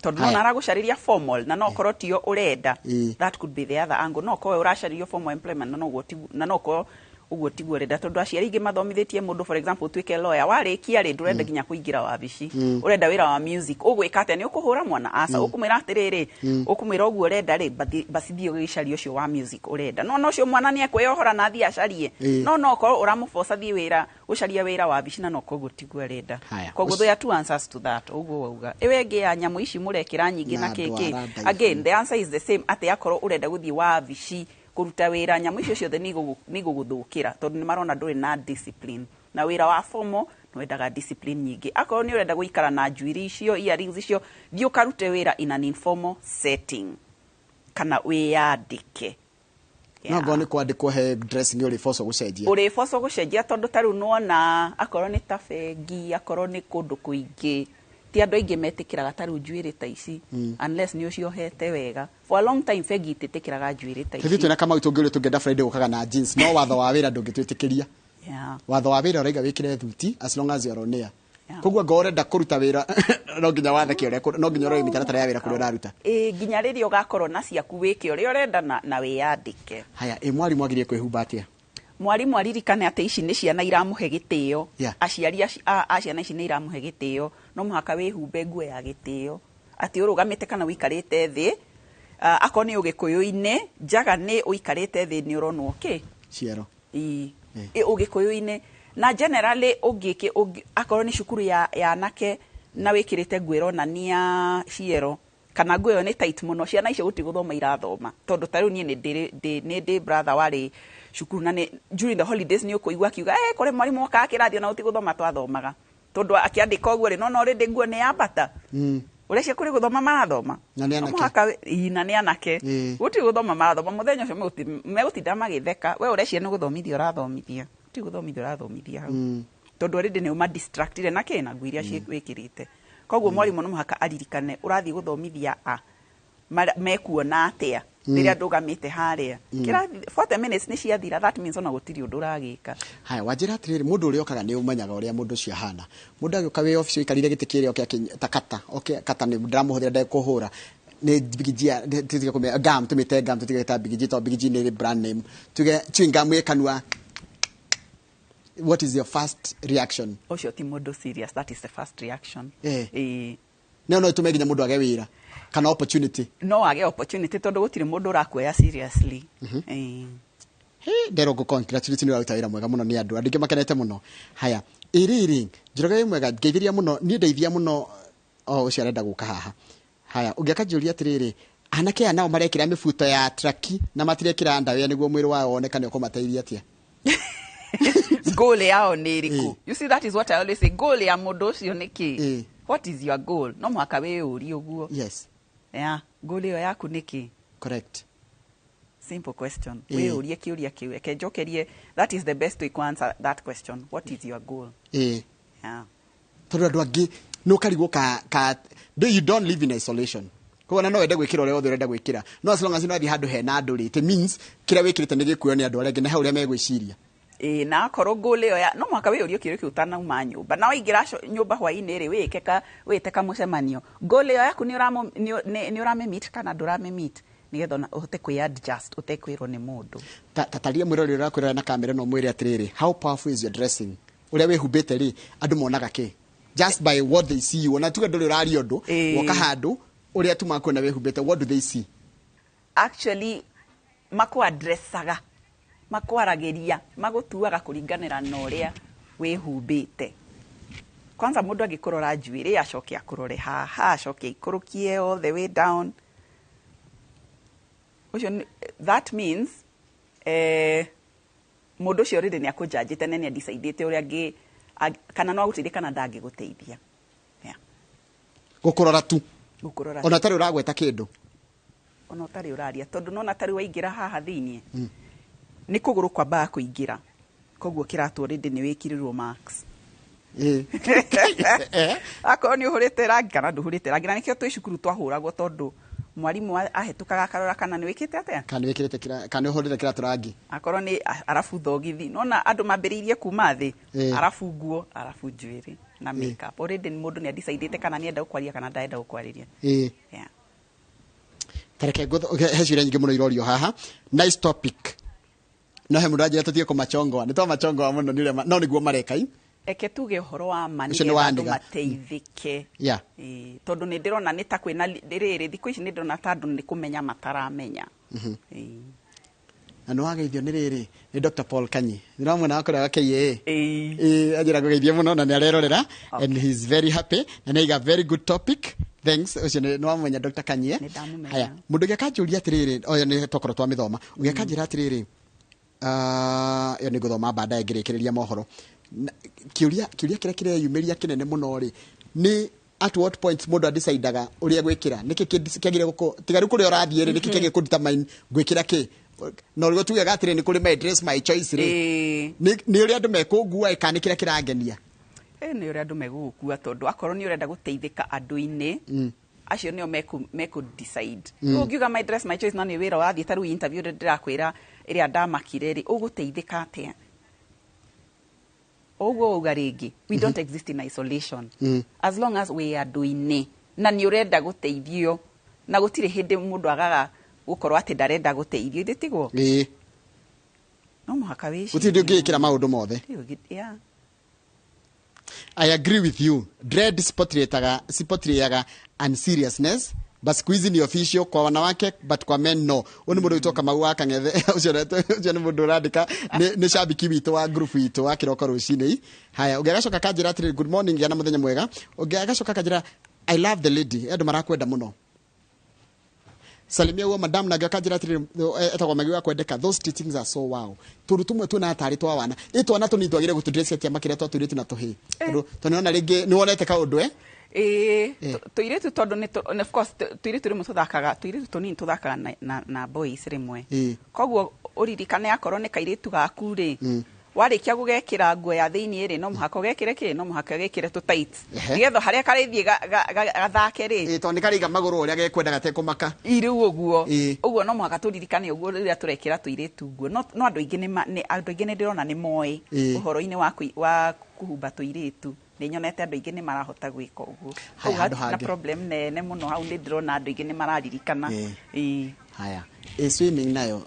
Tondũ Haya. nona aragũcarĩria formal na no korwo tio ũrenda. Ĩĩ. That could be the other angle. No korwo ũracarĩrio formal employment na noguo na no korwo Ũguo tiguo ũrenda, tondũ aciari aingĩ mathomithĩtie mũndũ, for example, ũtuĩke lawyer, warĩkia rĩ, ndũrenda nginya kũingĩra wabici, ũrenda wĩra wa music. Ũgwĩka atĩa? Nĩ ũkũhũra mwana? Aca. Ũkũmwĩra atĩrĩrĩ, ũkũmwĩra ũguo ũrenda rĩ, basi thiĩ ũgĩcarie ũcio wa music ũrenda. No ũcio mwana nĩ ekwĩyohora na athiĩ acarie. No okorwo ũramũboca thiĩ wĩra gũcaria wĩra wabici, na no koguo tiguo arenda. Haya. Koguo there are two answers to that. Ũguo wauga ĩyo ĩngĩ ya nyamũ ici mũrekĩra nyingĩ na Na kĩkĩ, ndwara ndaihu. Again, the answer is the same, atĩ akorwo ũrenda gũthiĩ wabici kũruta wĩra, nyamũ icio ciothe nĩ igũgũthũkĩra, tondũ nĩ marona ndũrĩ na discipline, na wĩra wa formal nĩ wendaga discipline nyingĩ. Akorwo nĩ ũrenda gũikara na njuĩrĩ icio, earrings icio, thiĩ ũkarute wĩra in an informal setting kana wĩyandĩke. No ngorwo nĩ kwandĩkwo he dressing ũrĩ boco gũcenjia. Ũrĩ boco gũcenjia, tondũ ta rĩu nĩwona akorwo nĩ ta bengi, akorwo nĩ kũndũ kũingĩ, ti andũ aingĩ metĩkĩraga ta rĩu njuĩrĩ ta ici, unless nĩ ũciohete wega. For a long time bengi itĩtĩkĩraga njuĩrĩ ta Tũthiĩ ici. Twĩna Kamau tũngĩũrio tũngĩenda Friday gũkaga na jeans, no watho wa wĩra ndũngĩtwĩtĩkĩria. Watho wa wĩra ũraiga wĩkĩre thuti as long as you are on air. Koguo ngorwo ũrenda kũruta wĩra, no nginya watheke ũrĩa, no nginya ũrore mĩtaratara ya wĩra kũrĩa ũraruta. Ĩ, nginya rĩrĩa ũgakorwo na ciaku, wĩke ũrĩa ũrenda na wĩyandĩke. Haya, ĩ mwarimũ agĩrĩire kwĩhumba atĩa? Mwarimũ aririkane atĩ ici nĩ ciana iramũhe gĩtĩo. Aciari a ciana ici nĩ iramũhe gĩtĩo. No mũhaka wĩhumbe nguo ya gĩtĩo, atĩ ũrũgamĩte kana ũikarĩte thĩ. Akorwo nĩ ũgĩkũyũ-inĩ, njaga nĩ ũikarĩte thĩ nĩ ũronwo kĩ? Ciero. Ĩ. Ĩ, ũgĩkũyũ-inĩ na generally ũngĩkĩ akorwo nĩ cukuru ya anake na wĩkĩrĩte nguo ĩronania ciero kana nguo ĩyo nĩ tight mũno, ciana icio gũtirĩ gũthoma irathoma, tondũ ta rĩu niĩ nĩ ndĩ brother warĩ cukuru na nĩ during the holidays nĩ ũkũigua akiuga, "Eh, kũrĩ mwarimũ okaga kĩrathi ona gũtirĩ gũthoma twathomaga, tondũ akĩandĩka ũguo rĩ, nona already nguo nĩ yambata." Ũreciria kũrĩ gũthoma marathoma? Na nĩ No anake. mũhaka ĩ, na nĩ anake. Gũtirĩ gũthoma marathoma mũthenya ũcio, megũtinda magĩtheka. We ũreciria nĩ gũthomithia ũrathomithia, gũtirĩ gũthomithia ũrathomithia hau, tondũ already nĩ ũmadistractire na kĩ? Na nguo iria wĩkĩrĩte. Koguo mwarimũ no mũhaka aririkane ũrathiĩ gũthomithia a mekuona atĩa rĩrĩa ndũgamĩte harĩa kĩrathi. 40 minutes nĩ ciathira, that means ona gũtirĩ ũndũ ũragĩka. Haya, wanjĩra atĩrĩrĩ, mũndũ ũrĩa okaga, nĩ ũmenyaga ũrĩa mũndũ ũcio ahana. Mũndũ agĩũka wĩ obici ũikarire gĩtĩ kĩrĩa, oke ta kata, oke kata nĩ ndĩramũhũthĩra ndekũhũra nĩ Big G, tutige kũmĩa gum, tũmĩte gum, tutige ta Big G, tondũ Big G nĩ brand name, tuge chewing gum ĩ kanua. What is your first reaction? Ũcio ti mũndũ serious, that is the first reaction. Ĩĩ. No ĩtũme nginya mũndũ age wĩra kana opportunity. No age opportunity, tondũ gũtirĩ mũndũ ũrakuoya seriously. Ĩĩ. He nderwo ngũ congratulate, nĩ ũraruta wĩra mwega mũno, nĩ andũ aingĩ makenete mũno. Haya, ĩrĩrĩ Njoroge, wĩ mwega, ngeithĩria mũno, niĩ ndeithia mũno o ũcio arenda gũka haha. Haya, ũngĩ akanjũria atĩrĩrĩ, anake aya nao marekĩra mĩbuto ya traki na matirekĩra ndawĩa nĩguo mwĩrĩ wao wonekane, ũkũmateithia atĩa? Goal yao nĩ ĩrĩkũ? You see, that is what I always say, goal ya mũndũ ũcio nĩ kĩ? What is your goal? No mũhaka wĩyũrie ũguo. Yeah, goal ĩyo yaku nĩ kĩ? Simple question. Wĩyũrie kĩũria kĩu, reke njokerie, that is the best way to answer that question: what is your goal? Yeah. Tondũ andũ angĩ nĩ ũkarigwo ka you don't live in isolation, koguo ona no wende gwĩkĩra ũrĩa wothe ũrenda gwĩkĩra, no as long as nĩ wathiĩ handũ hena andũ rĩ, it means kĩrĩa wĩkĩrĩte nĩ gĩkuoyo nĩ andũ arĩa angĩ na he ũrĩa megwĩciria. Ĩĩ, na akorwo goal ĩyo ya no mũhaka wĩyũrie kĩũria kĩu ũtanauma nyũmba, na waingĩra nyũmba hwaĩ-inĩ rĩ, wĩke ka wĩte kamũcemanio, goal ĩyo yaku nĩ nĩ ũramĩmeet kana ndũramĩmeet, nĩgetha ona ũhote kwĩ adjust ũtekwĩrwo nĩ mũndũ. Ta taria mwĩrori ũrĩa ũrakwĩrora na kamera no mwĩre atĩrĩrĩ, how powerful is your dressing? Ũrĩa wĩhumbĩte rĩ, andũ monaga kĩ just by what they see you? Ona tuge ndũrĩ ũraria ũndũ, woka handũ, ũrĩa tu makuona wĩhumbĩte, what do they see? Actually, makwadressaga, makwaragĩria, magũtuaga kũringanĩra na ũrĩa wĩhumbĩte. Kwanza mũndũ angĩkũrora njuĩrĩ, acoke akũrore haha, acoke aikũrũkie all the way down, ũcio that means mũndũ ũcio rĩrĩ nĩ akũnjanjĩte na nĩ adecidĩte ũrĩa angĩ kana no agũteithie kana ndangĩgũteithia, yeah. Gũkũrora tu. Gũkũrora. Ona tarĩ ũragweta kĩndũ. Ona ũtarĩ ũraria, tondũ nona tarĩ waingĩra haha thĩiniĩ, nĩ kũgũrũ kwambaga kũingĩra, koguo kĩratũ already nĩ wĩkĩrĩrwo marks. Akorwo nĩ ũhũrĩte rangi kana ndũhũrĩte rangi, na nĩkĩo twĩ cukuru twahũragwo, tondũ mwarimũ ahĩtũkaga akarora kana nĩ wĩkĩte atĩa. Kana nĩ wĩkĩrĩte kana nĩ ũhũrĩte kĩratũ rangi. Akorwo nĩ arabu thogithi, nona andũ mambĩrĩirie kuma thĩ, arabu nguo, arabu njuĩrĩ na makeup, already mũndũ nĩ adecidĩte kana nĩ enda gũkwaria kana ndarenda gũkwarĩria. Yeah. Tareke he ciũria nyingĩ mũno irorio haha. Nice topic. No he mũndũ anjĩra tũtige kũmachongoa, nĩ twamachongoa mũno nĩ ũrĩa no nĩguo mareka i. Eke tuge ũhoro wa ma Ũcio nĩ nĩgetha wa andũ ndiga. mateithĩke. Yeah. Ĩĩ, tondũ nĩ ndĩrona nĩ ta kwĩna rĩrĩ thikũ ici nĩ ndĩrona ta andũ nĩ kũmenya mataramenya. Ĩĩ. Na nĩ wageithio nĩ rĩrĩ nĩ Dr. Paul Kanyi, nĩ ramwena wa kũrĩa wa KAA. Ĩĩ. Ĩĩ, anjĩra ngũgeithie mũno na nĩ arerorera. Okay. And he is very happy na nĩ aiga very good topic, thanks. Ũcio nĩ wamũmenya Dr. Kanyi, eh? Nĩ ndamũmenya. Haya, mũndũ ũngĩ akanjũria atĩrĩrĩ, oyo nĩ twakorwo twamĩthoma, ũngĩ akanjĩra atĩrĩrĩ, ĩyo nĩ ngũthoma baadaye ngĩrĩkĩrĩria mohoro. Kĩũria kĩrĩa kĩreyumĩria kĩnene mũno rĩ, nĩ at what point mũndũ adecidaga ũrĩa gwĩkĩra, nĩkĩ kĩagĩrĩire gũkorwo tiga rĩu kũrĩa ũrathiĩ rĩ, nĩkĩ kĩagĩrĩire kũdetermine ngwĩkĩra kĩ? Na ũrĩa tugaga atĩrĩ, nĩ kũrĩ my dress my choice rĩ, Ĩĩ. nĩ ũrĩa andũ mekũngua ĩ, kana nĩ kĩrĩa kĩrangenia? Ĩ, nĩ ũrĩa andũ megũgũkua, tondũ akorwo nĩ ũrenda gũteithĩka andũ-inĩ acio nĩo mekũ decide. Rĩu ũngiuga my dress my choice na nĩ wĩra ũrathiĩ, ta rĩu interview ĩrĩa ndĩrakwĩra ĩrĩa ndamakire rĩ, ũgũteithĩka atĩa? Ũguo wauga rĩngĩ, we don't exist in isolation. As long as wĩ andũ-inĩ na nĩ ũrenda gũteithio, na gũtirĩ hĩndĩ mũndũ agaga gũkorwo atĩ ndarenda gũteithio, ithe tiguo? Ĩĩ. No mũhaka wĩcirie. Gũtirĩ hĩndĩ ũngĩĩkĩra maũndũ mothe. Gũtirĩ yeah. I agree with you. Dread sipotriaga unseriousness, but siku hizi ni official kwa wanawake, but kwa men no. Ũyũ nĩ mũndũ wĩtwo Kamau wa Kang'ethe. Ũcio nĩ mũndũ ũrandĩka, nĩ shabiki witũ wa group witũ wa kĩroko rũcinĩ. Haya, ũngĩ agacoka akanjĩra atĩrĩrĩ, good morning, gĩa na mũthenya mwega. Ũngĩ agacoka akanjĩra, I love the lady. Andũ marakwenda mũno. Salimia huo madam. Na akanjĩra atĩrĩrĩ, etagwo Magi wa kwendeka, those teachings are so wow. Tũndũ tũmwe tuonaga tarĩ twa wana, ĩ twana tũnini twagĩrĩire gũtũdress atĩa makĩria twa tũirĩtu na tũhĩĩ? Tondũ nĩwona rĩngĩ nĩwonete kaũndũ, eh? Ĩĩ, tũirĩtu, tondũ nĩ of course tũirĩtu rĩmwe tũthakaga, tũirĩtu tũnini tũthakaga na boys rĩmwe. Koguo ũririkane akorwo nĩ kairĩtu gaku rĩ, warĩkia gũgekĩra nguo ya thĩiniĩ rĩ, no mũhaka ũgekĩre kĩ? No mũhaka ũgekĩre tũ tights, nĩgetha harĩa karĩthiĩ gathake rĩ. Ĩ, tondũ nĩ karĩiga magũrũ ũrĩa gekwenda gatekũmaka. Ĩ, rĩu ũguo. Ũguo no mũhaka tũririkane ũguo rĩrĩa tũrekĩra tũirĩtu nguo. No andũ aingĩ andũ aingĩ nĩ ndĩrona nĩ moĩ ũhoro-inĩ wa kũhumba tũirĩtu. Nĩ nyonete andũ aingĩ nĩ marahota gwĩka ũguo. Haya, Koguo handũ hatirĩ na hangĩ. problem nene mũno hau, nĩ ndĩrona andũ aingĩ nĩ mararirikana. Ĩĩ. Haya, ĩ swimming nayo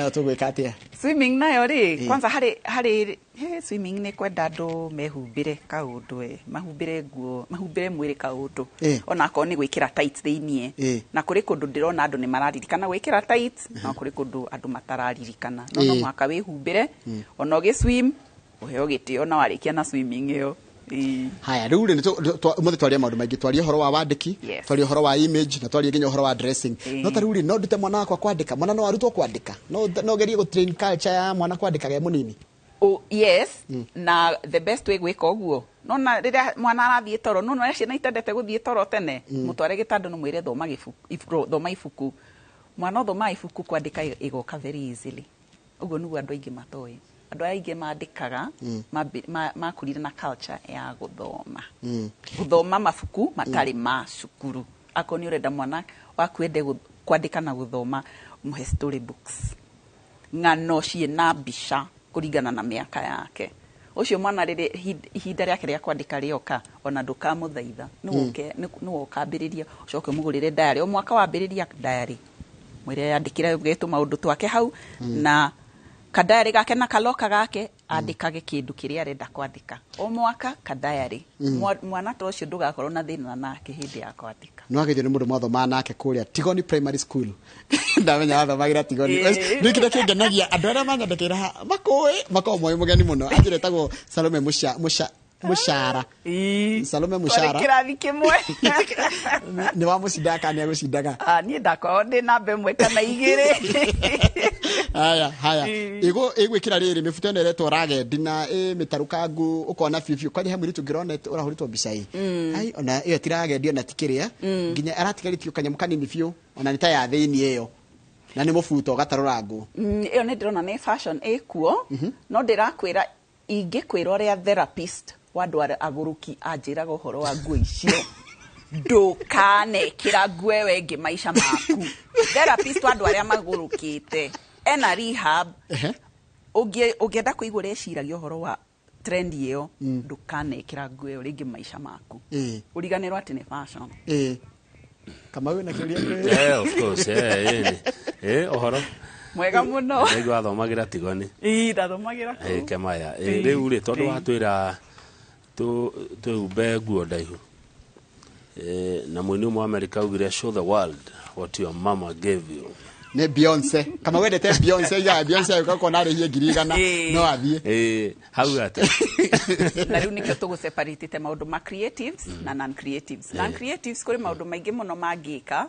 tũgwĩka atĩa? Swimming nayo rĩ, kwanza harĩ he, swimming nĩ kwenda andũ mehumbĩre kaũndũ, mahumbĩre nguo, mahumbĩre mwĩrĩ kaũndũ, ona akorwo nĩ gwĩkĩra tights thĩiniĩ. Na kũrĩ kũndũ ndĩrona andũ nĩ mararirikana gwĩkĩra tights, no kũrĩ kũndũ andũ matararirikana, no mũhaka wĩhumbĩre ona ũgĩ swim, ũheo gĩtĩo na warĩkia na swimming ĩyo. Ĩĩ. Haya, rĩu rĩ, ũmũthĩ twaria maũndũ maingĩ, twaria ũhoro wa wandĩki, twaria ũhoro wa image, na twaria nginya ũhoro wa dressing. No ta rĩu rĩ, no ndute mwana wakwa kwandĩka? Mwana no arutwo kwandĩka? No ũgerie gũ train culture ya mwana kwandĩka ge mũnini? Oh, yes. Na the best way gwĩka ũguo, nona rĩrĩa mwana arathiĩ toro, nona ũrĩa ciana itendete gũthiĩ toro tene, mũtware gĩtanda no mwĩre thoma gĩbuku, thoma ibuku. Mwana ũthomaga ibuku, kwandĩka ĩgoka very easily. Ũguo nĩguo andũ aingĩ matoĩ. Andũ arĩa aingĩ mandĩkaga makũrire na culture ya gũthoma, gũthoma mabuku matarĩ ma cukuru. Akorwo nĩ ũrenda mwana waku ende kwandĩka na gũthoma, mũhe story books, ng'ano ciĩna mbica kũringana na mĩaka yake. Ũcio mwana rĩrĩ ihinda rĩake rĩa kwandĩka rĩoka, ona ndũkamũthaitha, nĩwe ũkambĩrĩria, ũcoke ũmũgũrĩre diary. O mwaka wambĩrĩria diary, mwĩre yandĩkĩre getũ maũndũ twake hau, na kadiary gake na kaloka gake, andĩkage kĩndũ kĩrĩa arenda kwandĩka o mwaka kadiary. Mwana ta ũcio ndũgakorwo na thĩna nake hĩndĩ ya kwandĩka. Nĩ wageithio nĩ mũndũ mwathomaga nake kũrĩa Tigoni Primary School. Ndamenya wathomagĩra Tigoni. Nĩ kĩrĩa kĩngenagia, andũ arĩa manyandĩkĩra haha makũĩ makoragwo moĩ mũgeni mũno. Anjĩra etagwo Salome Mũcara. Salome Mũcara. Twarĩ kĩrathi kĩmwe. Nĩ wamũcindaga kana nĩ agũcindaga? Ah, niĩ ndakoragwo ndĩ namba 1 kana 2. Haya, ĩgwĩkĩra rĩrĩ mĩbuto ĩno ĩretwo ragged na ĩ mĩtarũkangu, ũkona biũ biũ kwanja he mũirĩtu ngĩrona ũrahũrĩtwo mbica ĩ, ai, ona ĩyo ti ragged, ona ti kĩrĩa, nginya aratigarĩtio kanyamũ kanini biũ, ona nĩ ta ya thĩiniĩ ĩyo, na nĩ mũbuto ũgatarũrangwo. Ĩyo nĩ ndĩrona nĩ fashion ĩkuo, no ndĩrakwĩra, ingĩkwĩra ũrĩa therapist wa andũ arĩa agũrũki anjĩraga ũhoro wa nguo icio, ndũkanekĩra nguo ĩyo ĩngĩ maica maku. Therapist wa andũ arĩa magũrũkĩte ena rehab. Ũngĩenda kũigua ũrĩa eciragia ũhoro wa trend ĩyo, ndũkanekĩra nguo ĩyo rĩngĩ maica maku, ũriganĩrwo atĩ nĩ fashion. Ĩĩ, Kamau, na kĩũria Yeah, of course. Yeah, yeah. Ũhoro. Mwega mũno. Ndaigua athomagira Tigoni. Ii, ndathomagĩra kũu. Kemaya. Ĩĩ. Rĩu rĩ, tondũ Ĩĩ. watwĩra twĩhumbe nguo ndaihu, na mũini ũmwe wa Amerika augire, "Show the world what your mama gave you." Nĩ Beyonce. Kama wendete Beyonce, ya Beyonce ũgakona arĩhie 100,000 no athiĩ. Hau atĩ Na rĩu nĩkĩo tũgũseparatĩte maũndũ ma creatives na non creatives. Non creatives kũrĩ maũndũ maingĩ mũno mangĩka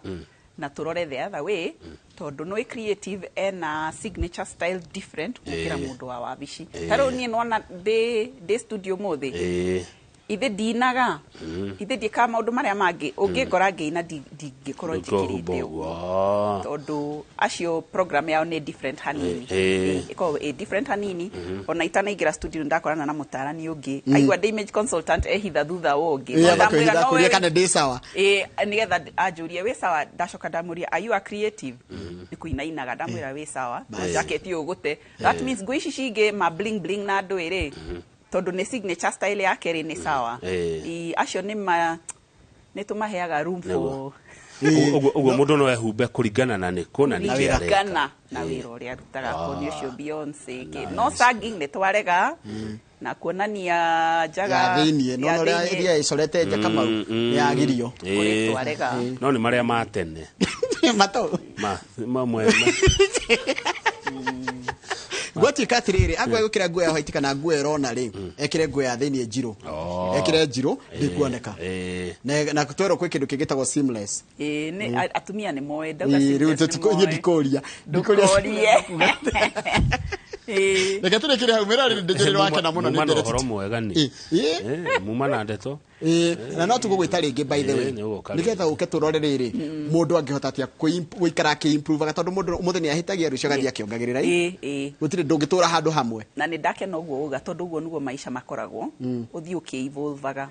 na tũrore the other way, tondũ nĩ creative ena signature style different gũkĩra mũndũ wa wabici. Ta rĩu niĩ nona ndĩ studio mũthĩ, ithe ndinaga, ithe ndiĩkaga maũndũ marĩa mangĩ. Ũngĩngora ngĩina, ndingĩkorwo ndũkũhumba njĩkĩrĩte ũguo, ũguo. Tondũ acio program yao nĩ different hanini. Ĩkoragwo ĩ different hanini. Ona itanaingĩra studio ndakorana na mũtarani ũngĩ, aigua ndĩ image consultant, ehitha thutha wa ũngĩ. No ndamwĩra, akwĩhitha "No kũria wewe-" kana ndĩ sawa. Ĩ, nĩgetha anjũrie wĩ sawa. Ndacoka ndamũria, "Are you a creative?" Nĩ kũinainaga. Ndamwĩra, "Wĩ sawa, jacket ũgũte." That means nguo ici cingĩ ma bling bling na andũ ĩrĩ, tondũ nĩ signature style yake rĩ, nĩ sawa. Acio nĩ ma nĩ tũmaheaga room for Ũguo mũndũ no ehumbe kũringana na nĩkũ na nĩkĩ areka. Kũringana na wĩra ũrĩa arutaga, akorwo nĩ ũcio Beyonce kĩ. No sagging nĩ twarega na kuonania njaga ya thĩiniĩ ya nona ũrĩa thĩiniĩ. ĩrĩa ĩcorete nja, Kamau, nĩ yagirio. Kũrĩ twarega. No nĩ marĩa ma tene. Matũ ma mamwe gwatuĩka atĩrĩrĩ, angwa gwĩkĩra nguo ya white kana nguo ĩrona rĩ, ekĩre nguo ya thĩiniĩ njirũ. Ekĩre njirũ, ndĩkuoneka. Na twerwo kwĩ kĩndũ kĩngĩtagwo seamless. Ĩĩ, nĩ atumia nĩ moĩ ndauga Ĩĩ, rĩu seamless nĩ inyuĩ moĩ. ndikũria. Ndũkorie. Ĩĩ. Reke tũrĩkĩre hau, mĩroreri ndĩnjũrĩ wakena mũno nĩ Muma na ndereti. ũhoro mwega nĩ Ĩ, ĩ. Muma na ndeto. Ĩĩ, na no tũgũgwĩta rĩngĩ, by the way, Ĩĩ, nĩ ũgũka. Nĩgetha ũke tũrore rĩrĩ, mũndũ angĩhota atĩa gũikara akĩ-improvaga, tondũ mũndũ ũmũthĩ nĩ ahĩtagia, rũciũ agathiĩ akĩongagĩrĩra. Ĩĩ, ĩĩ. Gũtirĩ ndũngĩtũra handũ hamwe. Na nĩ ndakena ũguo uga, tondũ ũguo nĩguo maisha makoragwo, ũthiĩ ũkĩ-evolvaga.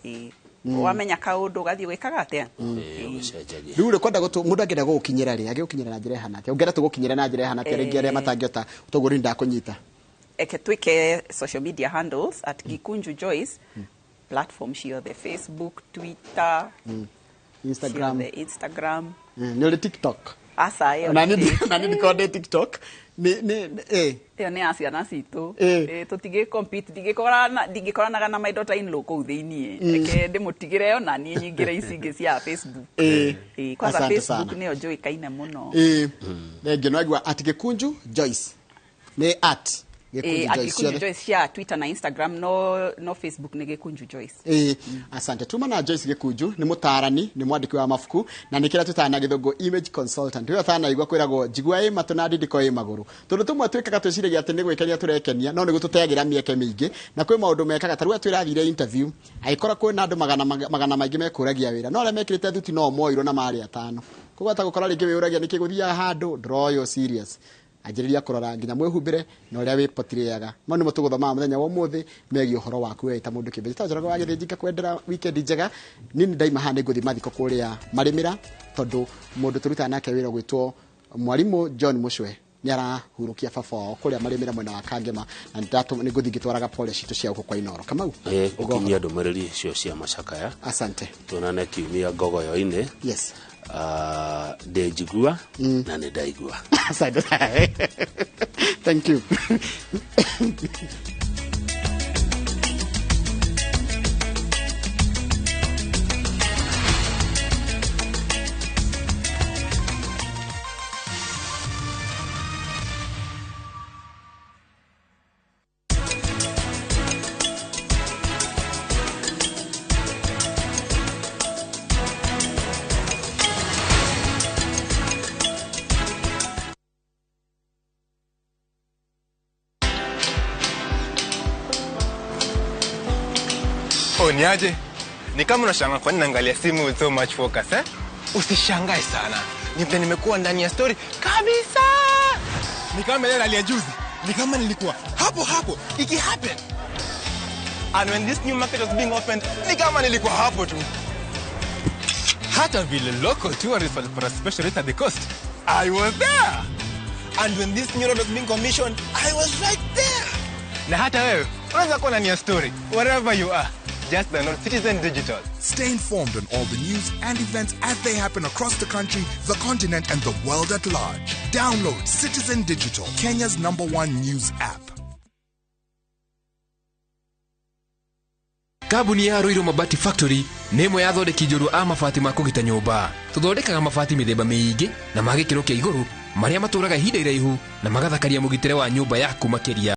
Ĩĩ. Wamenya kaũndũ ũgathiĩ gwĩkaga atĩa. Ĩĩ, ũgĩcenjagia. Rĩu rĩ, kwenda mũndũ angĩenda gũgũkinyĩra rĩ, angĩgũkinyĩra na njĩra ĩhana atĩa? Ũngĩenda tũgũkinyĩra na njĩra ĩhana atĩa rĩngĩ arĩa matangĩhota toguo rĩu ndakũnyita? Eke twĩke social media handles at Gikunju Joyce, platform ciothe, Facebook, Twitter, Instagram. ciothe, Instagram. Nĩ ũrĩ TikTok? Aca, ĩyo Na ndirĩ. nĩ ndikorwo ndĩ TikTok nĩ Ĩyo nĩ ya ciana citũ. Ĩ. Ĩ, tũtingĩ compete, ndingĩkoranaga na my daughter in law kũu thĩiniĩ. Reke ndĩmũtigĩre yo na niĩ nyingĩre ici ingĩ cia Facebook. Ĩ. Ĩ, kwanza Asante Facebook sana. nĩyo njũĩkaine mũno. Ĩ, thengiũ. Nĩwaigua at Gikunju Joyce, nĩ at Ĩ, Gikunju at Joyce Gikunju ciothe. Joyce cia Twitter na Instagram, no Facebook nĩ Gikunju Joyce. Ĩ, asante. Tuma na Joyce Gikunju, nĩ mũtaarani, nĩ mwandĩki wa mabuku, na nĩ kĩrĩa twĩtaga na gĩthũngũ image consultant. Wĩyo tanaigua kwĩragwo njigua ĩ matũ na ndindiko ĩ magũrũ, tondũ tũmwe twĩkaga twĩciragia atĩ nĩ gwĩkenia tũrekenia, no nĩ gũtũteagĩra mĩeke mĩingĩ, na kwĩ maũndũ mekaga. Ta rĩu atwĩrathire interview, agĩkora kwĩna andũ magana maingĩ mekũragia wĩra, no arĩa mekĩrĩte thuti no moirwo na marĩ atano. Koguo hata gũkora rĩngĩ wĩyũragia nĩkĩ gũthiaga handũ ndũroywo serious, anjĩrĩria kũrora nginya mwĩhumbĩre na ũrĩa wĩpotirĩaga. Mau nĩmo tũgũthomaga mũthenya wa ũmũthĩ megiĩ ũhoro waku we ta mũndũ kĩũmbe. Njĩtagwo wa Gĩthĩnji, ngakwendera weekend njega. Niĩ nĩ ndaima haha, nĩ ngũthiĩ mathiko kũrĩa Marĩmĩra, tondũ mũndũ tũrutaga nake wĩra ũgwĩtwo mwarimũ John Mũcwe nĩ arahurũkia baba wao kũrĩa Marĩmĩra mwena wa Kangema, na nĩ ngũthiĩ ngĩtwaraga pole citũ cia gũkũ kwa Inoro. Kamau. Ũkinyia ndũmĩrĩri icio cia macakaya. Asante. Tuonane kiumia ngogoyo-inĩ. Yes. Ah, ndĩ njigua na nĩ ndaigua. Asante, thank you. Oh, ni aje? Ni kama unashangaa kwa nini naangalia simu with so much focus, eh? Usishangae sana. Ni vile nimekuwa ndani ya story kabisa. Ni kama ile rally ya juzi. Ni kama nilikuwa hapo hapo iki happen. And when this new market was being opened, ni kama nilikuwa hapo tu. Hata vile local tourists walipata special rate at the coast, I was there. And when this new road was being commissioned, I was right there. Na hata wewe unaweza kuwa ndani ya story wherever you are. Just download Citizen Digital. Stay informed on all the news and events as they happen across the country, the continent, and the world at large. Download Citizen Digital, Kenya's number one news app. Kambuni ya Ruiru Mabati Factory nĩ ĩmwe ya athondeki njorua a mabati ma kũgita nyũmba. Tũthondekaga mabati mĩthemba mĩingĩ na ma gĩkĩro kĩa igũrũ marĩa matũraga ihinda iraihu na magathakaria mũgitĩre wa nyũmba yaku makĩria.